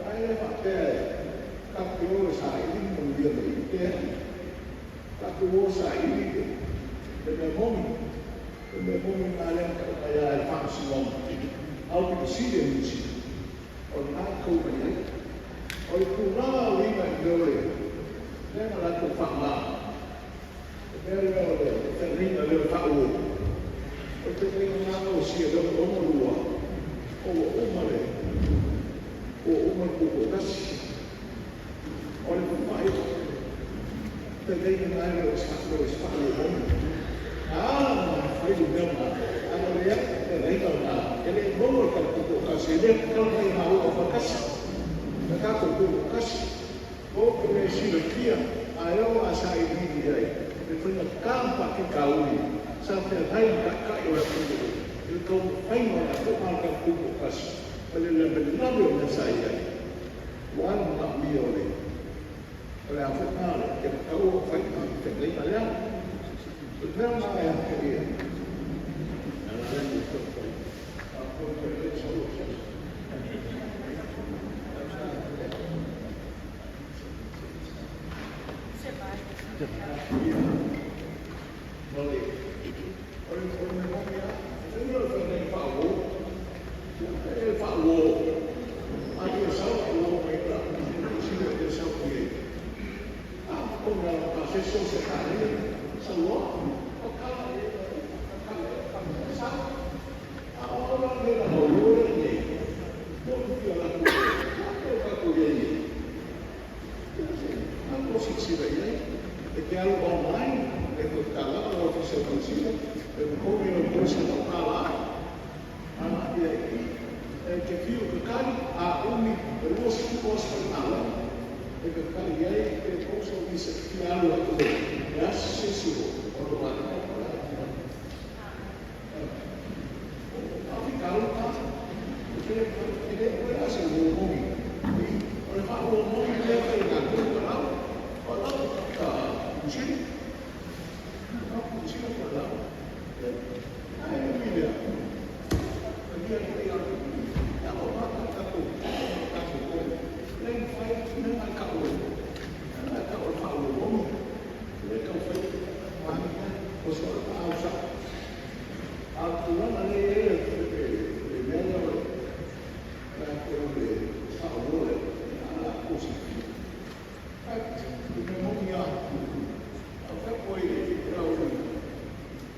Ai le whakea e, kaku o sa ili mo ia me i te, kaku o sa ili te, te me momi, te me momi ngā lea ka mai a e whakasi momi. Au ki te sire musi, o nā kou mai ai. O le kūlanga o inga i leo le, lea nga latou whakamā. Mea lea o le feagaiga lea o le faaʻauau o le feagaiga na gaosia lea o le 62 o ua uma le ua uma le tutoatasi o le papaʻi feagaiga na e le o se o se faaletonu na ala ona fai le mea lena a na leai feagaiga lena e le maua le tatou tutoatasi e le tatau mai malo aufaatasi na tatou tutoatasi o ke mea silafia a e oo a sailiili ai le faigata ma faafitauli sa feagai ma taitai o le atunuu i le taumafaiga o le afoga o le tatou tutoatasi ma le lavelave o mea sa i ai. Ua alu manaomia o le o le a foi lena le ke tatau ona fai i feagaiga lea. O le mea lena e aotelia. Silasila i ai, e te alu online, e toe tala o le Ofisa o Niu Sila, e totogi lau $300 ana ia i e te fiu kakali a umi e 20 aso faigaluega e kakali ai pe poso i se fia alu ai oe e asi se isi o o lo atu o le atu mai. O faafitauli ta, e te e le oe a se uomogi i o le faauomogi lea faigaluega ka lau o lau ka Niu Sila.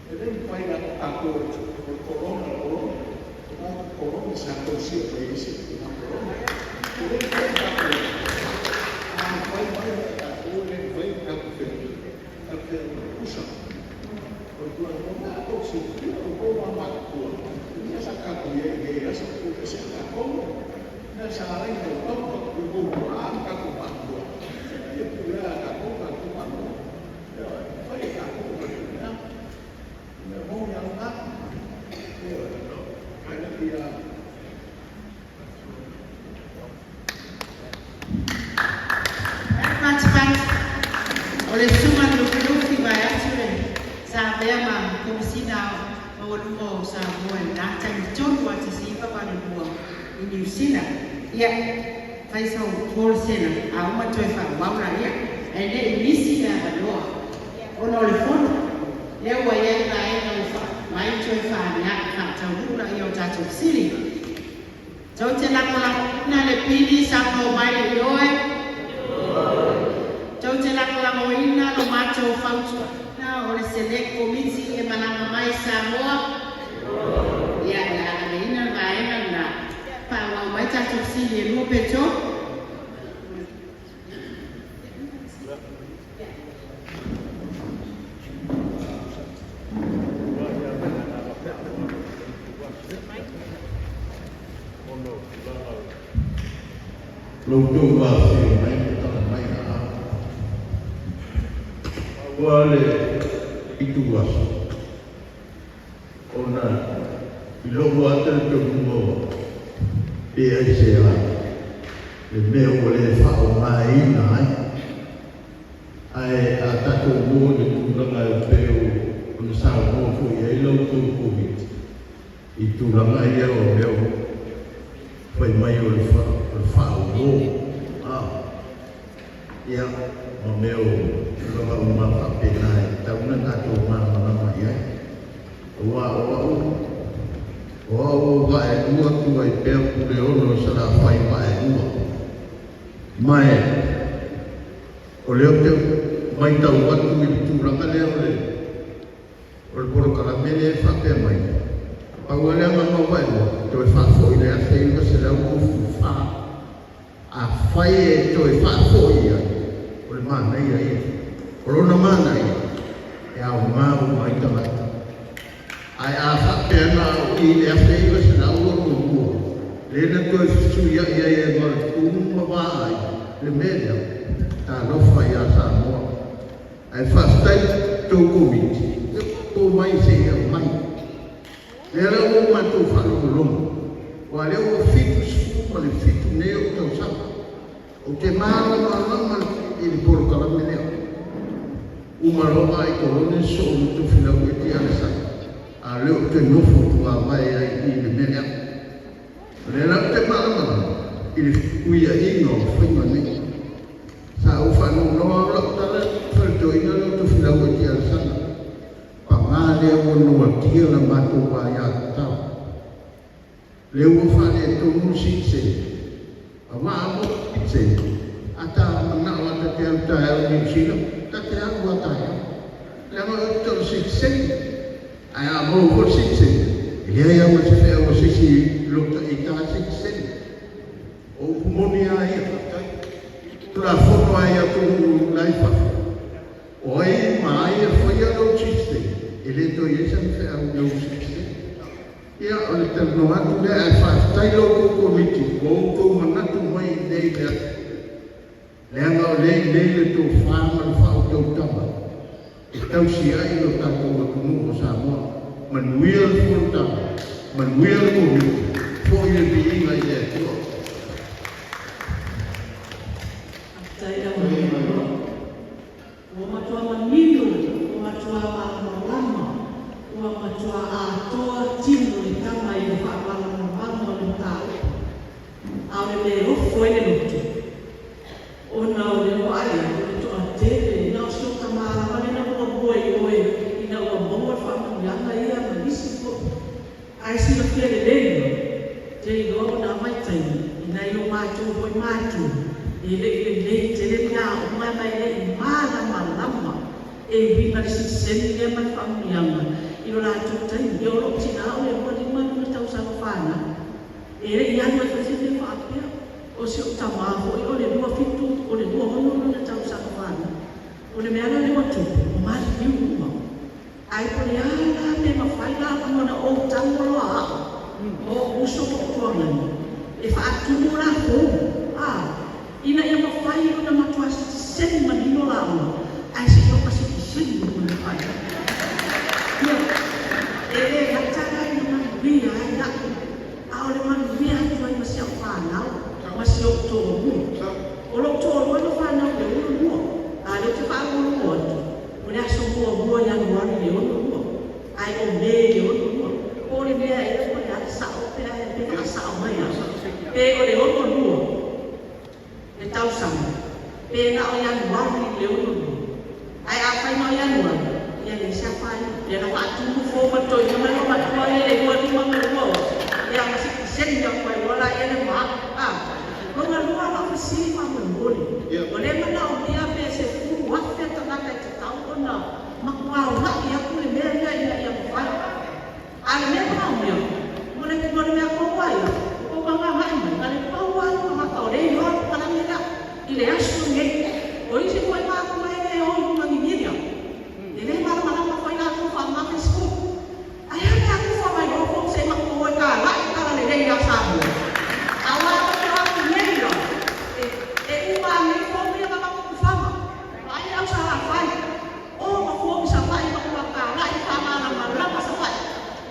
E le mafai la tatou o le Corona, le Corona, o tatou Corona sa tausia mai ai se na Corona. E le mafai ona tatou, a mafai mai ia tatou, e le mafai ona tatou feagai, tatou feagai ma le pusa. O le tulaga foi lena, tou te silafia, o outou ma matutua, ia sa tatou i ai i nei aso, tou te ese tatou, mea sa ala ai ona tau I tatou matua, e pulea e tatou tatou Malo. Ioe, fai e tatou ma le mea. Mea moni lava lena. Ioe, ae le ia. Patipati o le susuga i le Lufilufi vaeatu le sa avea ma Komesina Maualuga o Samoa i lena taimi tonu lava 1982 i Niu Sila. Ia, fai sau folosela a uma toe faaauau laia, ae le i misi le avanoa ona o le fono lea ua i ai vaega ua faamai toe faataunuu laia o tatou fesili. Tou te lagolagoina le pili saunoa mai le ioe. Tou te lagolagoina lo matou fautuaina o le Select Komiti e malaga mai i Samoa. Ia, o le a aveina le vaega lena. Faaauau mai tatou fesili e lua pe tolu. Lo outou afifio mai ma tala mai a ua le itu aso ona i lou lava talitonuga pe aisea le mea ua le faaaogaina ai ae a tatou o i le tulaga e pei ona saunoa foi i ai la outou Komiti i tulaga ia o mea o fai mai o le faaauo ia ma mea o tulaga uma faapena e tatau ona tatou malamalama i ai. Aua o au, o au o Vaelua tu ai pea Puleono i Salafai Vaelua. Ma e o lea ou te matau atu i le tulaga lea o le o le polokalame lea e faapea mai. Pau lava le agaga o Vaelua, toe faafoi i le 1924. Afai e toe faafoi ai, o le manaia ia. O lona manaia, e aoga uma ai tagata. Ae a faapea na o i le 1962, lea na toe fesuiai ai e ma le tumu ma vaai le mea lea, talofa ia Samoa. Ae faafetai tou Komiti, e tou mai se i aumai. Lea la ua matou faalogologo, aua lea ua 77 nei ou tausaga. Ou te malamalama i le polokalame lea. Uma loa vaai kolone sosoo ma Tofilau e tia le sa. A o lea ou te nofo tuavae ai i le mea lea. O lea la ou te malamalama i le fetuiaiga o faiga nei. Sa ou faanoanoa o lau tala faletoeaina lea o Tofilau e tia le sana. Paga lea ua noatia la matou aiatatau. Lea ua faaletonu le sitiseni. A maa mo sitiseni, a ta manao lava ta te alu taeao i Niu Sila, ta te alu lava taeao. Leaga o te o le sitiseni. Ae a maua foi le sitiseni, e leai lava ma se feau a se isi i lo ita sitiseni. O upu moni lava ia, faafetai. Tulafono lava i atunuu la i fafo, o ai ma ai e faia lou sitiseni, e le toe i ai sana feau i lou sitiseni. Ia, o le talanoa atu lea, ae faafetai la outou Komiti ua outou manatu mai i lenei mea, leaga o lea i inei le tofa ma le faautautaga e tausi ai lo tatou atunuu o Samoa. Manuia le fonotaga, manuia le Komiti, foi le viiga i le Atua. Faafetai lau Afioga. Ua matua manino, ua matua malamalama, ua matua atoa tino le tama i le faamalamalamaga o le mataupu. A o le mea e ofo ai le loto, ona o le vaai atu o le toatele, na o si o tama lava lea na muamua i oe ina ua maua le faamanuiaga ia ma nisi foi. Ae silafia lelei lava, te iloa o na vaitaimi, i nai o matou foi matua, e le i lelei tele ni aoga ma e le i malamalama e uiga le sitiseni lea ma le faamanuiaga i lo latou taimi. Ia o lou tina o le 25 lona tausaga fanau, e le i alu ai foi se mea faapea. O si ou tama foi o le 27, o le 26 lona tausaga fanau. O le mea la lea ua tupu, ua maliliu uma. Ae po o le a la pe mafai la ona ou tago loa au ma ou uso ma ou tuagani e faatumu latou. A. Ae o Me i le 62. Po o le mea ea po o le a le sa'o pe a pe faasa'o mai lava. Pe o le 62 le tausaga, pe na o Ianuari i le 62. Ae afai na o Ianuari, ia leai se afaina. Lea na faatumu fou ma le toeaina ma le olomatua ia le 25 ma le 26, ia ma sitiseni atu ai loa laia le ma a. Lona lua lau fesili faamolemole, o lea e manaomia pe 10,000 tagata e tatau ona matua aoai atu le mea lea ina ia mafai. A o le mea e manaomia, mo le mo le mea tonu lava ia, ua tou agai mai, na o le pau lava le tagata o lea e iloa le polokalame lea i le aso lenei. O isi foi matua e le o i luga ni media, e le malamalama foi latou faaaoga Facebook. Ae a pe a tufa mai loa form se i matou o e talai talalelei ia Samoa. Aua tou te o atu nei la, e e uma ane ai form ia na matou tufaga. Vaai le au Salafai, o ma form i Savaii matua talai faamalamalama Savaii.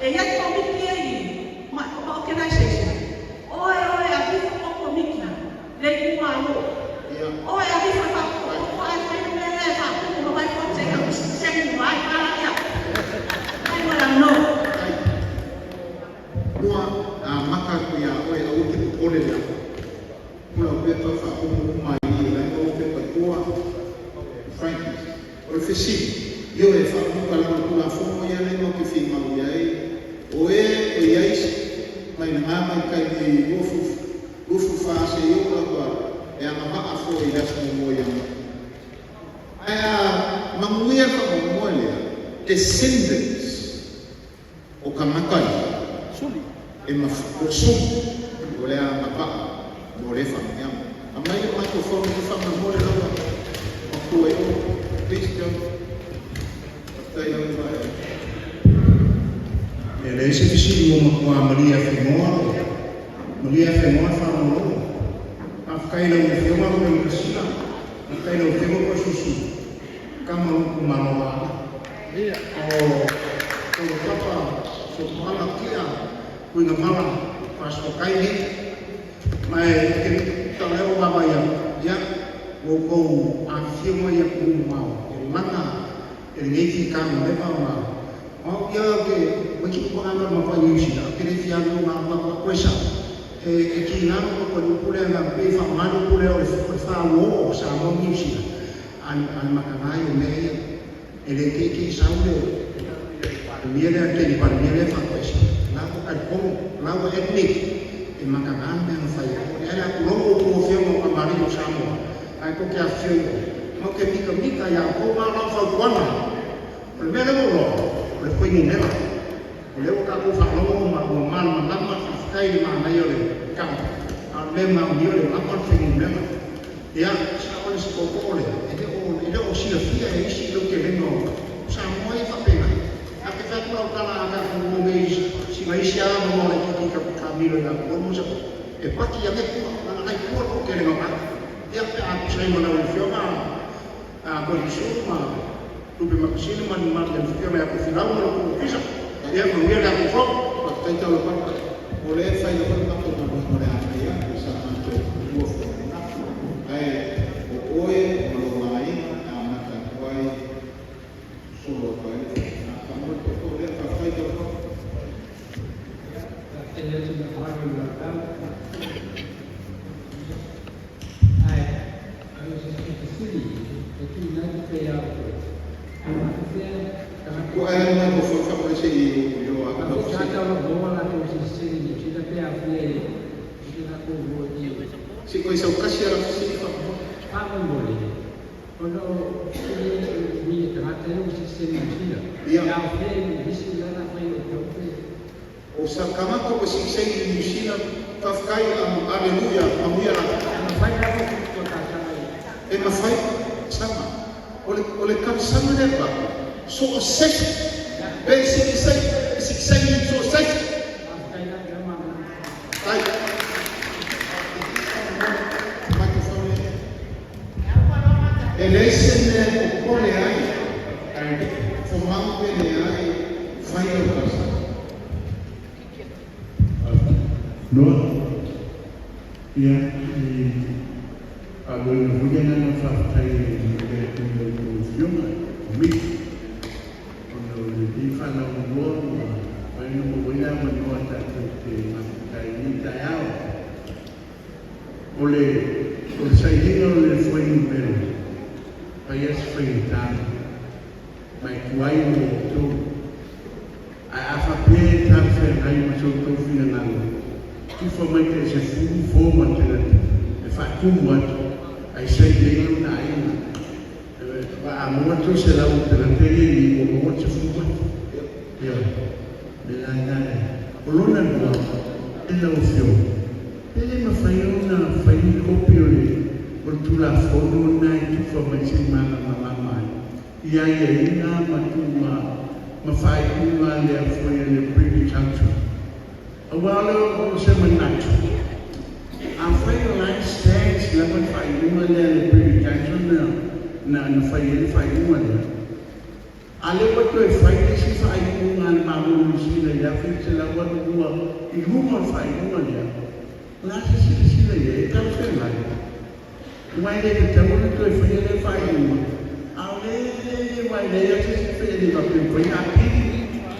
E i ai komiti e i i ma ma organization. Oe oe avifo tou komiti le itumalo. Oe avifo e faatototo ae fai le mea lea e faatumu ma mai form se i tau seni uma ai tala ia. Ai ma lau no. Ua amata atu iā oe aua te popole lea. O lau pepa faaopoopo uma ai i i lai maua pepa i tua. Frankie, O le fesili, ioe, e faamuta lava le Tulafono ia lea matou te finau i ai, o e o i ai mai lena vaitaimi i 24 seia oo lava e agavaa foi i le aso muamua Ianuari. Ae a manuia le faamoemoe lea, descendants o tagata ia e o suli o le agavaa mo lea faamanuiaga. Aumai le microphone e faamolemole lava matua i o. Please John. Faafetai lava Vaea. E leai se fesili ua matua malie afenoa le malie afenoa le faalogologo. Faafetai i lau Afioga Lupe Makasina, faafetai i lau Afioga Kosusu, tama o lou itumalo Aana. O Tolopapa, Sopoaga, Tia, Tuigamala, Faasoakai nei. Ma e te tala o vaavaai atu, ia, ua outou afifio mai atunuu mamao e laga e lenei fita ua leva ona o au ia ou te toeitiiti ua gata ma fai Niu Sila ou te le fia alu na ou atu koe sao e e tiga lou toto i le upu lea na pei e faaaoga le upu lea o le faaoo o Samoa ma Niu Sila a a le mataga ia o mea ia e le teitei sau le Palemia lea le teine Palemia lea e faatoese la ua talitonu la ua admit e mataga le mea na fai ai o lea tulou outou afioga o kamali'i o Samoa ae tou te afifio i o matou te mitamita ia outou ma lau fautuaga. O le mea lea ua ou iloa, o le fuainumera. O lea ua tatou faalogo ma ua malamalama, faafetai i le manaia o le tala, a o le mea maoni o le lava o le fuainumera. Ia, sa o le isi tootoo lea, e le o, e le o silafia e isi le utelega o Samoa ia faapena. Ae ou te fai atu lau tala a tatou o nei i sina isi lava avanoa laitiiti ta taamilo ia Upolu ma Savaii, e paki ane tua, leaga la e i tua le toatelega o tagata. Ia, pe a tusa ai ma lau Afioga, a Koesusu ma Lupe Makasino ma ni mali a Afioga ia Tofilau ma lo outou ofisa. Ia manuia le tatou fono. Faafetai Taulepata. O lea e fai lava le matou galuega o le a agai atu sa matou lua foi ananafi. Ae o oe ma lou aiga e amata atu ai sosolo atu ai le faapena. Faamolemole tootoo lea. Faafetai Taulepata. Faafetai atu i lau Afioga. Ae, o se fesili e tuuina atu pea ia outou, a faapefea tagata Ua ae mai ko foi faamolemole se i iloa atu lau Faapefea fesili. tagata o lo o maua latou silisili i Niu Sila pe aofia i le latou o i Se i koe sautasi a lau fesili faamolemole. Faamolemole, ona o le umi e tagata ia ua silisili i Niu Sila, Ia. pe aofia i le lisi lea o le a fai e outou pe. O sa tagata ua siisei i Niu Sila, faafetai aleluia, manuia lava. E mafai lava ona toe talosaga i ai. E mafai, sama. O le, o le talosaga lea papa, so o sesi, pe siisei, siisei i so o sesi. Faafetai lava lea malamalama. Tai. Microphone lea. E leai se mea e popole ai, ae fomau pe leai, fai lau talosaga. Noa, Ia, e faaloina foi le agaga faafetai e momoli atu i a outou afioga i Komiti ona o lenei faalauiloa. te mafuta i lenei taeao. O le o le sailiga o le fuainumera, fai lava se faigata, ma e tuai mo outou. Ae a faapea e talafeagai ma so outou finagalo, tufa mai tai 10 form a le tagata e faatumu atu ae saili ai lona aiga. Aua a maua le 300 o tagata ia i i, ua maua le 10 atu. Ioe. O le mea la lena e. O lona lua, e lau Afioga, pe le mafai ona fai ni kopi o le o le Tulafono lena e tufa mai se i malamalama ai i aiaiga ma tu ma ma faaiuga a le foi a le Privy Council. Aua o le o se manatu, afai o la e stands lava le faaiuga lea a le Privy Council na na na fai ai le faaiuga lea, a lea ua toe fai le isi faaiuga a le Malo o Niu Sila i le 1982 i luga o le faaiuga lea, o le a se silasila i ai, e talafeagai? Aua e le tatau ona toe faia lea faaiuga, a o lea aua e leai lava se isi mea e le faapea e mafai ona apili.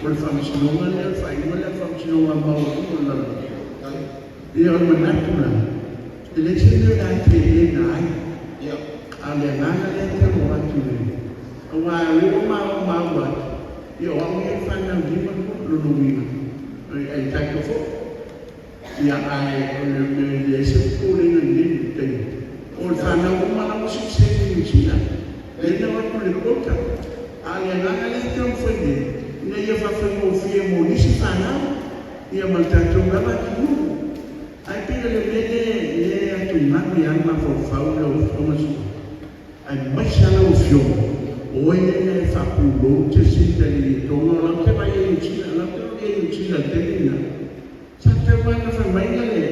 O le faamasinoga lea, o le faaiuga lea a le faamasinoga maualuga o le lalolagi. Ia, o le manatu la, e leai se mea o le a teena ai, a o le agaga lea e tau avatu nei, aua o lea ua maua atu, ia o au ia e fanau 52, lona uiga, e tatou foi. Ia, ae o le mea e leai se popolega i lenei taimi. O le fanau uma la ua sitiseni i Niu Sila, lea na o atu i le quota. A o le agaga lea e taumafai nei, ina ia faafaigofie mo nisi fanau, ia ma le tatou lava atunuu. Ae pei o le mea lea lea e atugalu ai lava le mafaufau i lau Afioga Su'a, aemaise lava lau Afioga, o oe lea na e faapulou Jacinta i le Tonga, o la e te vaai ai i Niu Sila, o la e te vaai i Niu Sila i le taimi lena. Sa tatau lava ona fai mai le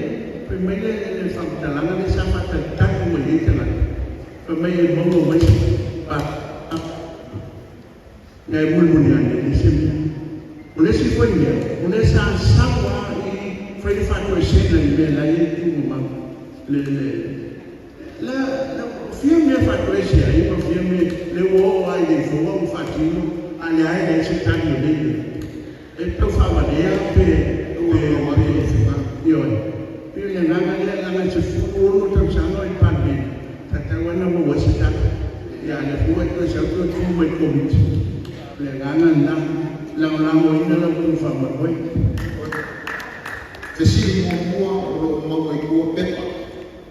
fai mai le le faamatalaga lea sa faatalitali mai ai tagata, fai mai e maua mai se pa na e mulimuli ane i se mea. O le isi foi mea, o lea sa sau lava i fai le faatoesega i mea la e i ai le tumamau le le la la fia mea faatoese ai ma fia mea lea ua oo lava i le ifoga ua faatino a o lea lava e leai se tali o nei mea. E tau faavalea pe pe ioe. Pei o le agaga lea leaga e 16 tausaga o i le Palemene, sa tatau lava ona maua ai se tala. Ia a o lea foi ua e toe sau toe tu mai i le Komiti. O le agaga lena, e lagolagoina la outou faamoemoe. Fesili muamua o lo o maua i tua pepa.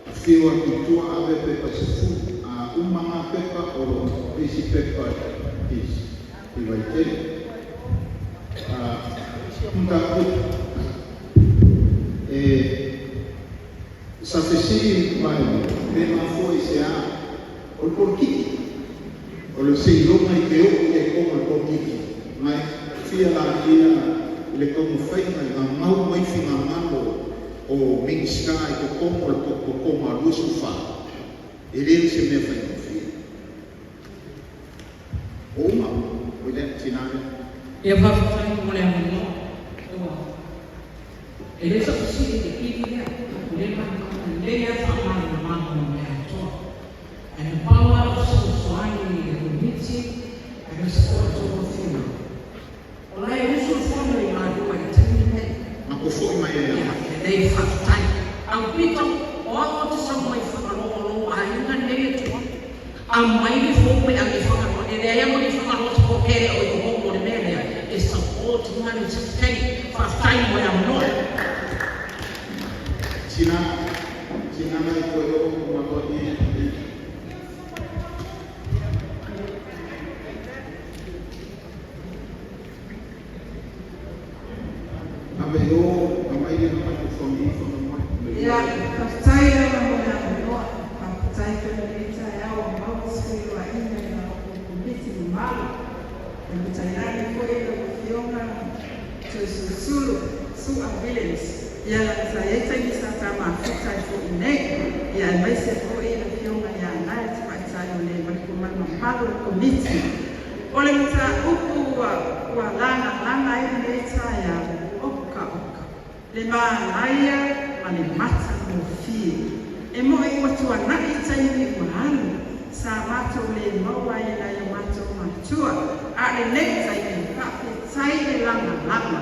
Afio atu i tua ave pepa e 10. A uma na pepa o lo o isi pepa i i Vaitele. Mataupu e sa fesili mai pe mafua i se a o le polokiki o le seiloga i te oo i ai tonu o le polokiki ma e fia laia le taumafaiga i gagau mai finagalo o Minisita i totonu o le tototoga 24 e le o se mea faigofie. O uma, o i lea tina lea. Ia faafetai mo le avanoa. Ua e le sou fesili i le pili lea, o lea matou lelei lava faamalamalama mo le atoa. Ae na pau lava lau fesoasoani i le Komiti aemaise foi o le tou afioga. O la e usu le fono i Malua i le taimi lenei. Matou foi mai ai Ia, lelei faafetai. Aupito, o au ou te sau mai Fagaloa o lou aiga lenei e tu atu. Aumai le form e ave i Fagaloa. E leai lava ni Fagaloa se pokele o i totonu o le mea lea e support ina le Secretary. Faafetai mo le avanoa. Tina, tina nai koe o ma loa i. Ave i o, aumai le microphone i faamoemoe. Ia, faafetai lava mo le avanoa. Faafetai foi i lenei taeao ua maua se feiloaiga i la outou Komiti mamalu. E matainane foi lau Afioga Toesulusulu Su'a Williams, ia lana sa i ai taimi sa ta mafuta ai foi i inei, ia aemaise foi le Afioga ia Anae Tamaitai o le ma le mamalu o le Komiti. O le mataupu ua ua lagalaga ai lenei taeao, oka oka, le manaia ma le matagofie. E moʻi ua tuanaʻi taimi ua alu, sa matou le maua ai e nai o matou matua, a o lenei taimi, faafetai le lagalaga,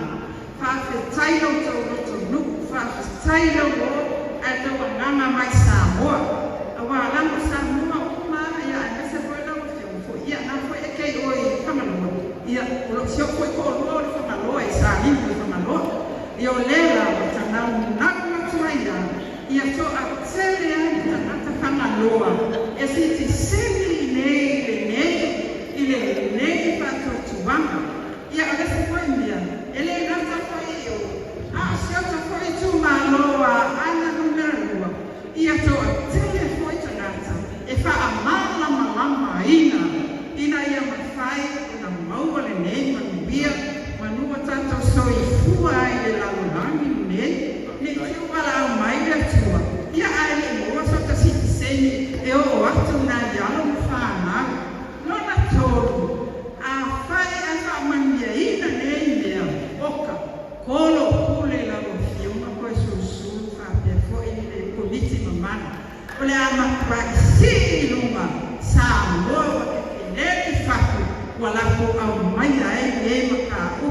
faafetai lo outou loto. Faafetai lau o ae tauagaga mai Samoa. Auā lana o Samoa uma lava, ia aemaise foi lau Afioga foi, ia a foi e kei oe i Fagaloa, ia o lou si ou foi toalua o le Fagaloa i Salimu i Fagaloa. Ia o lea lava ta naunau atu ai lava, ia toatele ai ni tagata Fagaloa e sitiseni iinei i lenei i lenei faatuatuaga. Ia o le isi foi mea, e le gata foi i o, a o si ota foi itumalo o Aana Numera 2, ia toatele foi tagata e faamalamalamaina ina ia mafai ona maua lenei manuia manu ua tatou soifua ai i le lalolagi lenei, ne i te i ua valaau mai le Atua, ia ae le i maua sota sitiseni e oo atu nai alo ma fanau. Lona tolu, afai ae faamanuiaina nei mea, oka, kolo pule lau Afioga Toesulusulu faapea foi le Komiti mamalu, o le a matuai sii i luga Samoa ua kekeleni fatu ua latou aumaia ai nei mataupu.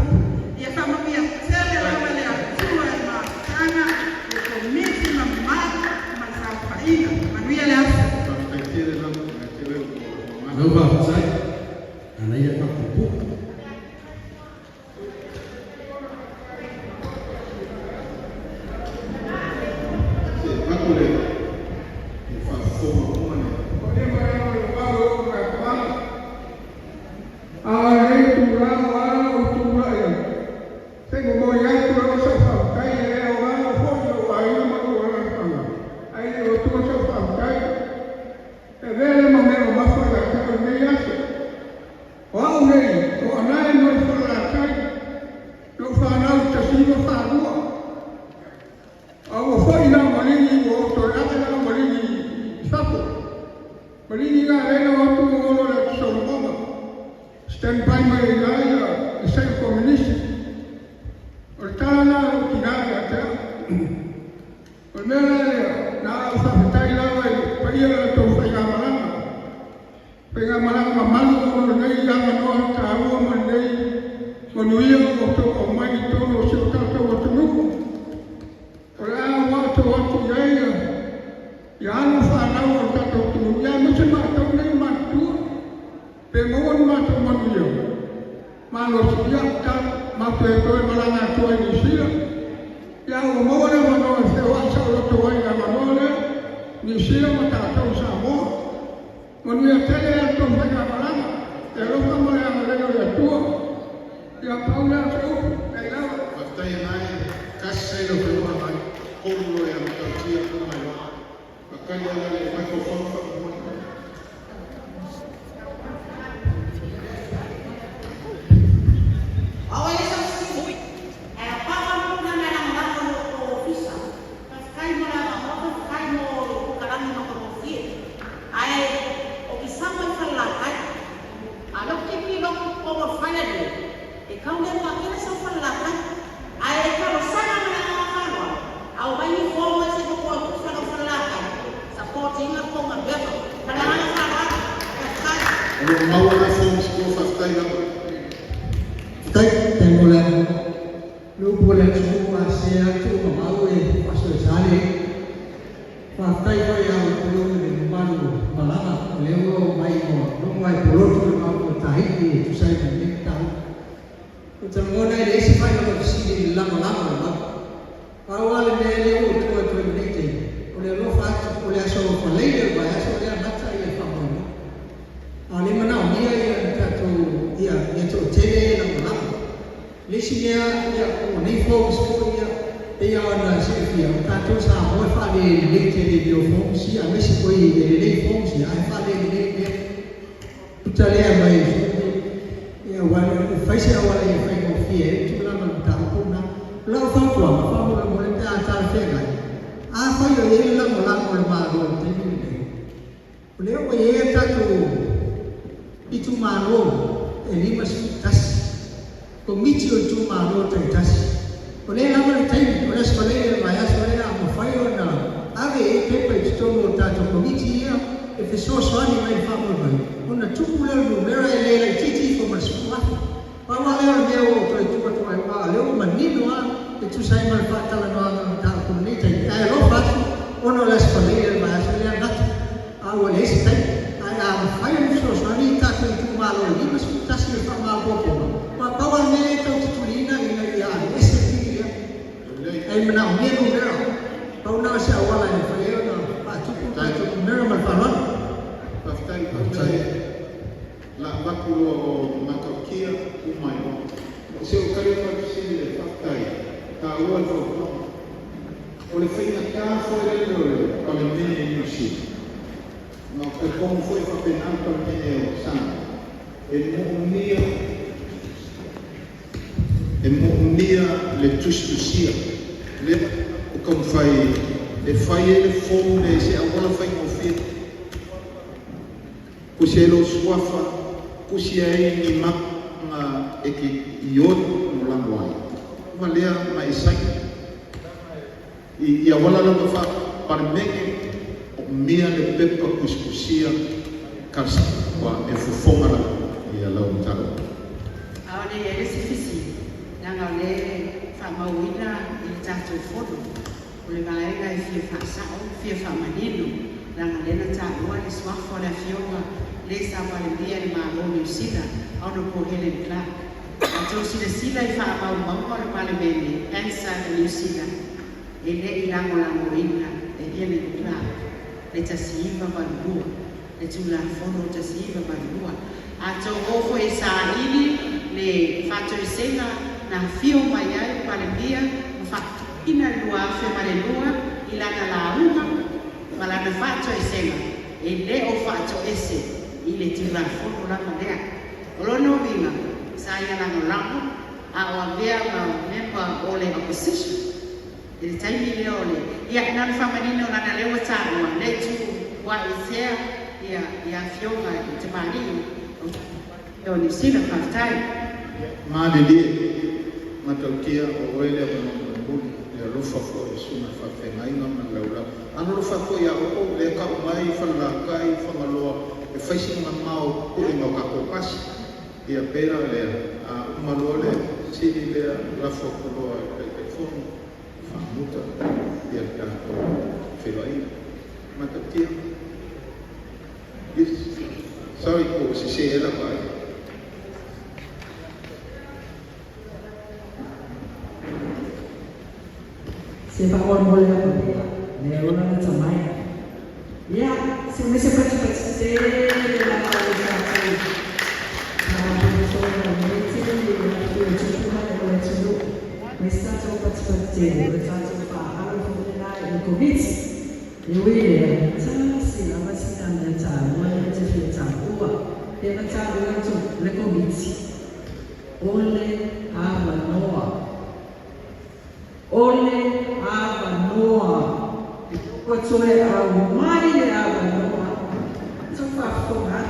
Ia faamanuia tele lava le Atua i mafutaga, le Komiti mamalu ma le saofaiga. Manuia le aso. Faafetai tele lava ia te oe mo lou mamalu. Lau faafetai, Anaia Faapuupuu. Se avatu le faafofoga uma le A o lenei itulā ua ala ona ou tulai ai, se i momoli atu lava sau faafetai, e le aoga foi i lou aiga ma lou alaalafaga, ae le i avatua sau faafetai, e avea lea ma mea mamafa ia te au i lenei aso. O au nei, o Anae mai Falelatai, na ou fanau i le 1942, a ua foi la maligi, ua ou toe ae la maligi i fafo. Maligi la lea na o atu ua olo i le Atu Solomona, stand by mai ai i ina le saina komenisi. O le tala lena a lou tinā ia te au. O le mea la lea, na ou faafetai lava i le paia o le latou faigamalaga, faigamalaga mamalu ona o lenei avanoa taua ma lenei manuia ua outou aumai i totonu o si o tatou atunuu. O le a ua atu i ai ia alo ma fanau o le tatou atunuu, ia aemaise matou nei matutua, pe maua ni matou manuia malosi, ia tatalo matou te toe malaga atu ai i Niu Sila. Ia ua maua le avanoa e feoai saoloto ai i le avanoa lea, Niu Sila ma tatou i Samoa. Manuia tele a outou faigamalaga, le alofa ma le agalelei o le Atua. Ia pau lea o se upu, leai lava. Faafetai anae kasi sai lau feoa mai tolu loa ia Matautia po mai loa. Faatali ala le microphone faamolemole. Ao e sa fesili, ae a pau lava le tulaga e lagolago i lou ofisa, faafetai mo le avanoa, faafetai mo le polokalame matagofie. Ae o ke sama i Falelatai, a o lea ou te tilotilo atu i totonu o le fale lenei, e tau le toatele sau Falelatai. Ae talosaga ma le agaga faaaloalo, a omai ni form se i tou tusa lau Falelatai, support ina le tou galuega. Ma le agaga faaaloalo, faafetai. O lo o maua la forms tua faafetai lava. Faafetai mo le avanoa. Le upu a le atunuu a se atu ma mau e faasoesa le i'a. Faafetai foi ia outou le mamalu malaga o lea ua omai ua logo ae polotu le matou Tahiti e tusa ai ma lenei mataupu. O ta lagona e leai se faailoga fesili i le lagolago o le mau. Pau lava le mea lea ua ou tu atu ai i lenei taimi, o le alofa atu, o le aso Faraile o le vaiaso lea amata ia faamoemoe. A o lea e manaomia ia tatou ia ia toatele e lagolago. Le isi mea ia o nei forms foi ia pei lava ona silafia o tatou Samoa e faalelelei tele i mea o forms ia aemaise foi e lelei forms ia ae faalelelei mea puta lea mai ia aua e fai se auala ia faigofie ai le tulaga o le mataupu lena. O lau fautuaga faamolemole pe a talafeagai, afai o i ai le lagolago a le Malo i le taimi lenei, o lea ua i ai a tatou itumalo e 51, Komiti o itumalo taitasi. O lea lava le taimi, o le Aso Faraile o le vaiaso lea a mafai ona ave i ai pepa i totonu o tatou Komiti ia e fesoasoani mai i le faamoemoe, ona tupu lea o le numera e le laitiiti ifo ma le 10,000. Pau lava lea o le mea ua ou toe tu atu ai, aua o lea ua manino lava e tusa ai ma le faatalanoaga o le mataupu. taua le fautuaga. O le faigata foi lele o le Palemene i Niu Sila, ma ou talitonu foi e faapena le Palemene o Samoa, e moomia e moomia le tusitusia lea o taumafai e fai ai le form lea i se auala faigofie. Tusi ai lou suafa, tusi ai ni maga e te ioe lagolago ai, ma lea ma e saini. I auala lava faa-Palemene, moomia le pepa tusitusia ka e fofoga lava ia lau mataupu. A o le i ai le isi fesili, leaga o lea e faamauina i le tatou fono, o le vaega e fia faasao, fia faamanino, leaga o lea na taua le suafa o le afioga le sa Palemia i le Malo o Niu Sila, Honourable Helen Clark. A outou silasila i faamaumauga o le Palemene, Hansard a Niu Sila, e le i lagolagoina e Helen Clark le 1982, le Tulafono 1982. A outou o foi e saili le faatoesega na afio mai ai le Palemia ma faatuina le 2002 i lana lauga ma lana faatoesega, e le o faatoese i le Tulafono lava lea. O lona uiga, sa ia lagolago a o avea ma member o le opposition i le taimi lea o le ia na ona faamanino leaga lea ua taua le itu ua isea ia ia afioga i tamalii o Niu Sila. Faafetai. Malilie, matautia o oe le avanoa mulimuli, le alofa foi o susuga i faafeagaiga ma le laulau. Ano alofa foi ia outou, lea tau mai Falelatai, Fagaloa, e fai sina mamao puega o tatou pasi. Ia pei la lea, a uma loa le fesili lea, lafo atu loa i le Taitaifono, faamuta ia le tatou feiloaiga. Matautia. Yes. Sorry po sese ela vaai. Se whaoa mo le apa le ola na tamai. Ia, se me se pati pati tele la o le tātou. Nā pone tōna me tele le o le tupu mai o le tunu. Me se tātou pati pati tele, o le tātou whaaro fo le nā i le komiti. E ui lea, tā si lava si nā mea tāua le te whia tāua. He ma tāua atu le komiti. O le avanoa. O le avanoa. Ua toe au mai le avanoa. Tau whaafofoga.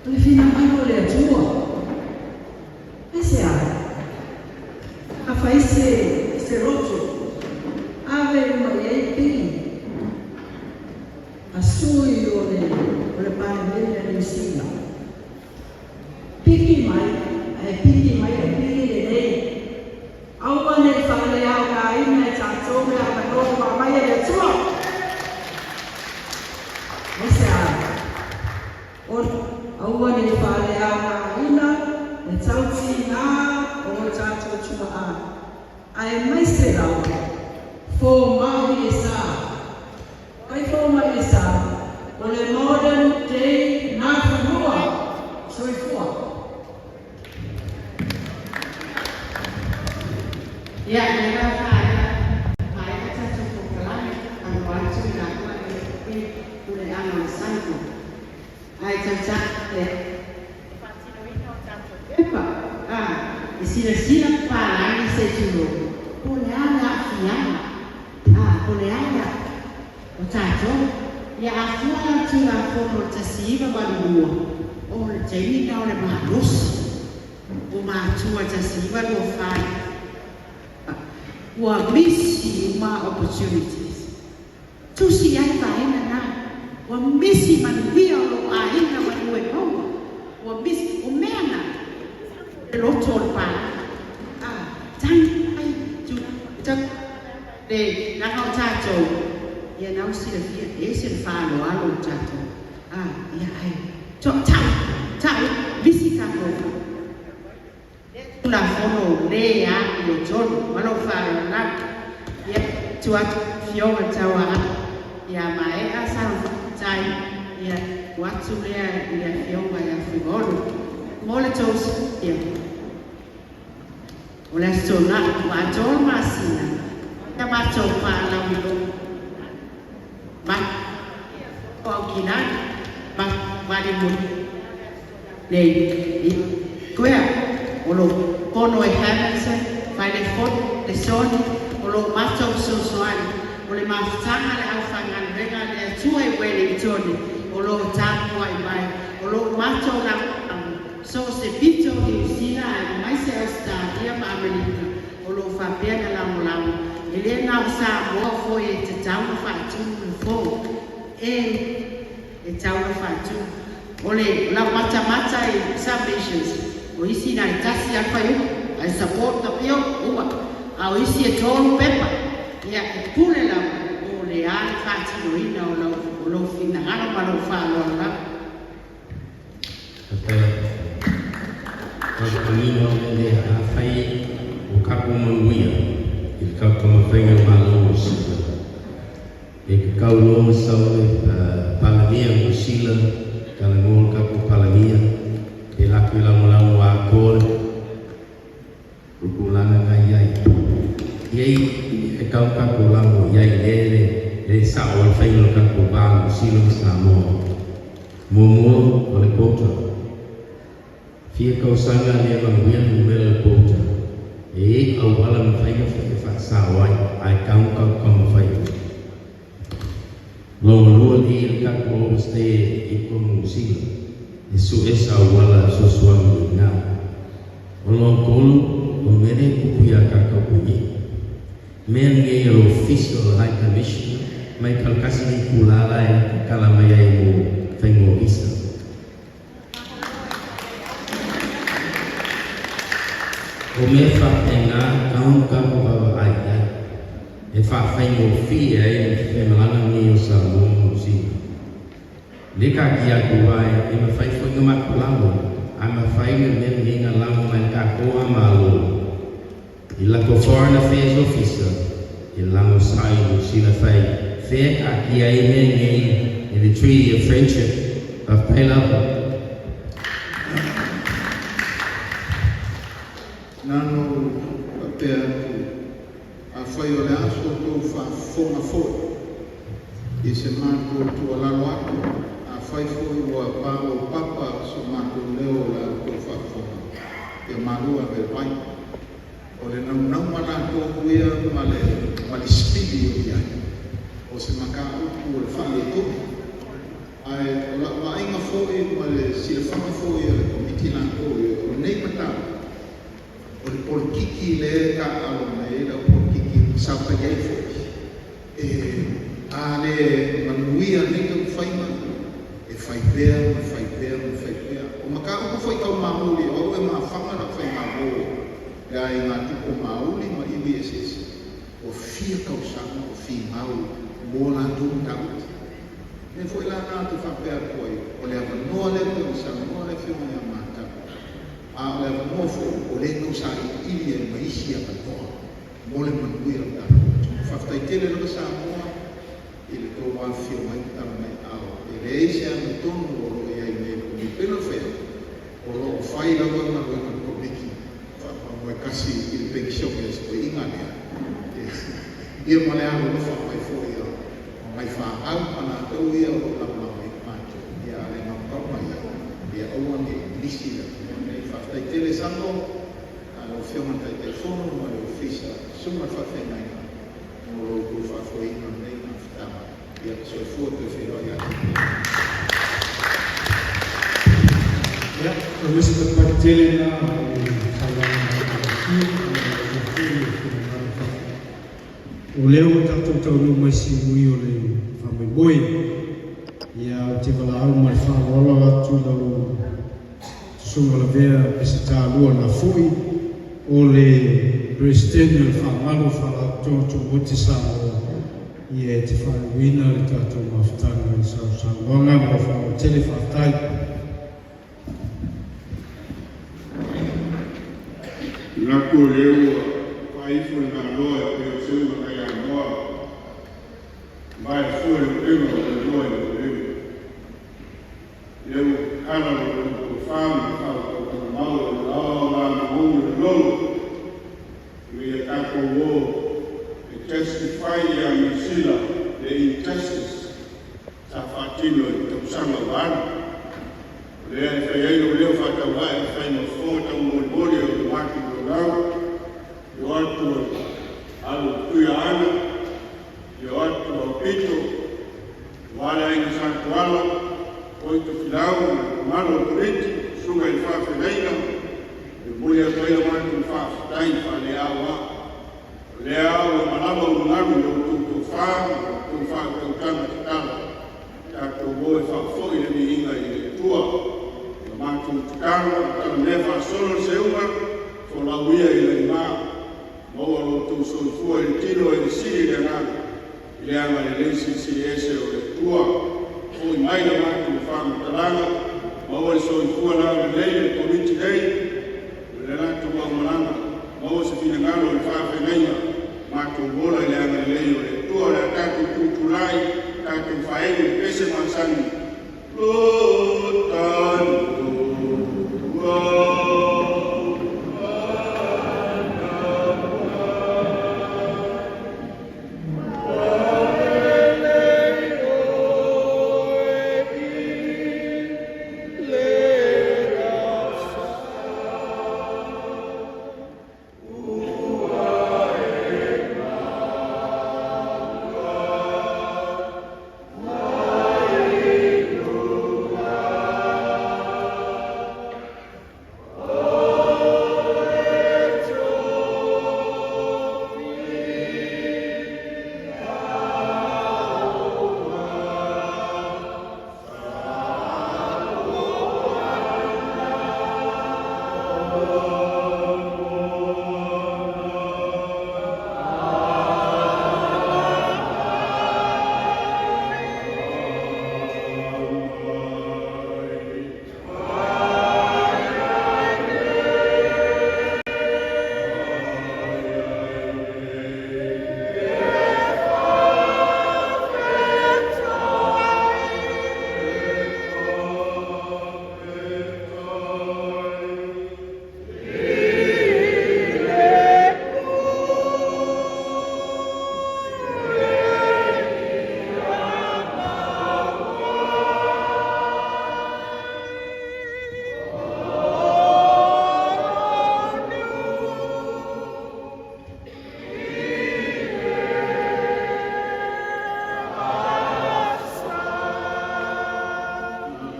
O le finagalo o le Atua. E se ai. A fai se loto. Ave uma i ai pili. A sui o le Palemene a Niu Sila. Piki mai, e piki mai e pili lenei. Aua nei faaleaogaina e tatou le avanoa ua aumai e le Atua. O se a? O aua nei faaleaogaina le tautigā o tatou tuaa. Aemaise lava, fomai e sa. Ai fomai e sa, o le modern day Nafanua. Soifua. Ia, le la faea, faea tatou polokalame, alo atu i laua e puleaga o le Cycle. Ae tautala le faatinoina o tatou pepa, a, e silasila papalagi se tulou, po o le a le aafiaga, a, po o le a le o tatou. Ia a fua la le Tulafono o le 1982, o le taimi lena o le malosi o matua 1924, ua misi uma opportunities. Tusi ai vaega na, ua misi manuia o lou aiga manu e maua, ua misi, o mea na, le loto o le palagi. A, tagi mai, tu, le, leaga o tatou, ia na ua silafia, e ese le faaaloalo o tatou. A, ia ai, to, tau, tau, misi tatou. Tulafono le amiotonu, ma lou faaaloalo lava. Ia, tu atu afioga tauaa, ia maea sa tai, ia tu atu lea i le afioga ia Fuimaono. Mo le tou silafia, O le Aso Toonai ua atoa le masina na matou faalauiloa ma o Aukilani ma Valimuli nei i Kuea o lo fono e Hamilton fai le fono le Soni o lo matou fesoasoani o le mafutaga a le aufaigaluega a le Atua i Wellington o lo o tapuai mai o lo o matou lagolago so o se pito o Niu Sila aemaise Ausetalia ma Amerika o lo o faapea na lagolago e le na o Samoa foi e tatau na faatumu le fou e e tau na faatumu o le lau matamata i submissions o isi na e tasi a le fuaiupu I support the bill uma a o isi e tolu pepa ia e pule lava po o le a le faatinoina o lau o lou finagalo ma lou faaaloalo lava. Faafetai o le afai o kako manuia i le taumafaiga o Malo o Sila. E kakau loa ma sau le Palemia o Niu Sila, talanoa le tatou Palemia, pe latou i lagolago atoa le tulaga na i ai. Iai e tau tatou lago i ai lea le le sao o le faiga o le tatou va Niu Sila ma Samoa. Muamua o le quota. Fia tausaga le manuia numera le quota. E iai auala mafai na fai e faasao ai, ae tau na tatou taumafai ai. Lona lua le i le tatou overstay i totonu o Niu Sila, e sue se auala e fesoasoani i ina. O lona tolu, o le mea lea e tupu ia tatou nei. Mea lenei a le Ofisa o le High Commissioner mai talatasi le itula la e tatala mai ai mo faiga o visa. O mea faapena tau tatou vaavaai i ai e faafaigofie ai le femalaga lenei o Samoa ma Niu Sila. Le taatia atu ai e mafai foi ona matou lago, a mafai le mea lenei na lago mai le tatou a Malo i latou Foreign Affairs Officer e lago sa i Niu Sila fai fea taatia ai mea nei i le Treaty of Friendship. Faafetai lava. Na ona ou faapea atu, afai o le a so outou faafofoga foi i se matou tuualalo atu, afai foi ua paopapa so matou leo i la outou faafofoga, ia malu ave e vai. O le naunauga latou ia ma le ma le sipili o i ai, o se mataupu o le faaletonu. Ae o lau vaaiga foi ma le silafaga foi a le Komiti latou ia, o lenei mataupu, o le polokiki lea e taaalo mai ai le au polokiki sa fai ai foi, e a le manuia nei taumafaiga, e fai pea ma fai pea ma fai pea. O mataupu foi tau mamuli, o au e mafaga lau faigāmō le aiga tupu mauli ma iwi eseese, ua fia tausaga o fīgau mō latou mataupu. Mea foi la na te faapea atu ai, o le avanoa lea pei ona saunoa le Afioga ia Matau, a o le avanoa foi o lea e tau sailiili ai ma isi avanoa mo le manuia o le tatou atunuu. Faafetai tele lava Samoa i le tou afifio mai ma tala mai ao e leai se agatonu o lo o i ai nei i le Komiti. Pei ona fai atu, o lo o fai lava galuega a le Komiti faamoemoe tasi i le penisione a si toeaina lea, ia ma le alolofa mai foi a nai fanau ma latou ia o lo o lagolago ai matou, ia a o le gaogaoga ia, ia aua ne i lisi le avanoa lenei. Faafetai tele Samo, lau Afioga i le Taitaifono ma le Ofisa, Susuga i le Faafeagaiga mo lo outou faafoeina o lenei mafutaga. Ia soifua toe feiloai atu. Ia, o le isi patupatu tele lena o le saunoaga matagofie ma le foi o finagalo faafofoga. O lea ua tatou taunuu mai siui o le faamoemoe. Ia, ou te valaau ma le faaaloalo atu i lau Susuga Lavea Peseta Lua Nafoi, o le Peresetene o le Faamalu o Faalapotopotoga Tumaoti Samoa, ia e te faaiuina le tatou mafutaga i sau saunoaga ma lau faaaloalo tele. Faafetai. Manatu o lea ua faaifo le Malo e pei o se uga nai Amoa, vae fua le upega o le iloa i le lemu. Lea ua tatala lo outou tofa ma le faautautaga mau e le ao la mamaunu le lolo. Momoli atu ai la matou faafetai faaleaoa. O lea ua malama ulugalu i lo outou tofā ma lo outou faautautaga tatala, tatou o e faafo'i le viiga i le Atua. O la matou tatalo ma talamea faasolo le seuga, folau ia i lagima, maua lo outou soifua i le tino e le sili i le agaga, i le agalelei silisili ese o le Atua. Fo'i mai la matou faamatalaga, maua le soifua laulelei o le Komiti nei, o le latou aumalaga, maua se finagalo i le faafeagaiga, matou ola i le agalelei o le Atua. O le a tatou tutulai, tatou faaelu i le pese masani, Lo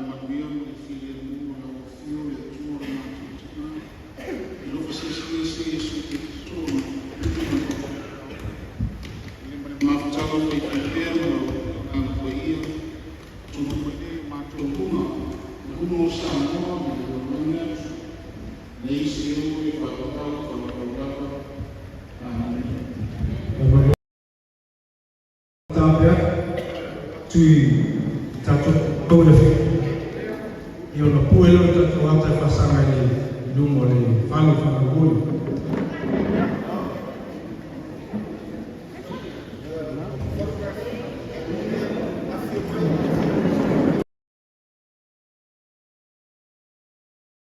Manuia ma le filemu o lau Afio le Atua lo matou Tina, alofa silisili ese Iesu Keriso o matou le ma le mafutaga faifaipea ma lau Agaga Paia, tulai mai lea i o matou luga, le luga o Samoa ma le lalolagi atu, nei seia e faavavau faavavau lava. Amene. Tapea tui tatou tau le i ona pue leo tatou ata e faasaga i le luma o le fale faamaumuli.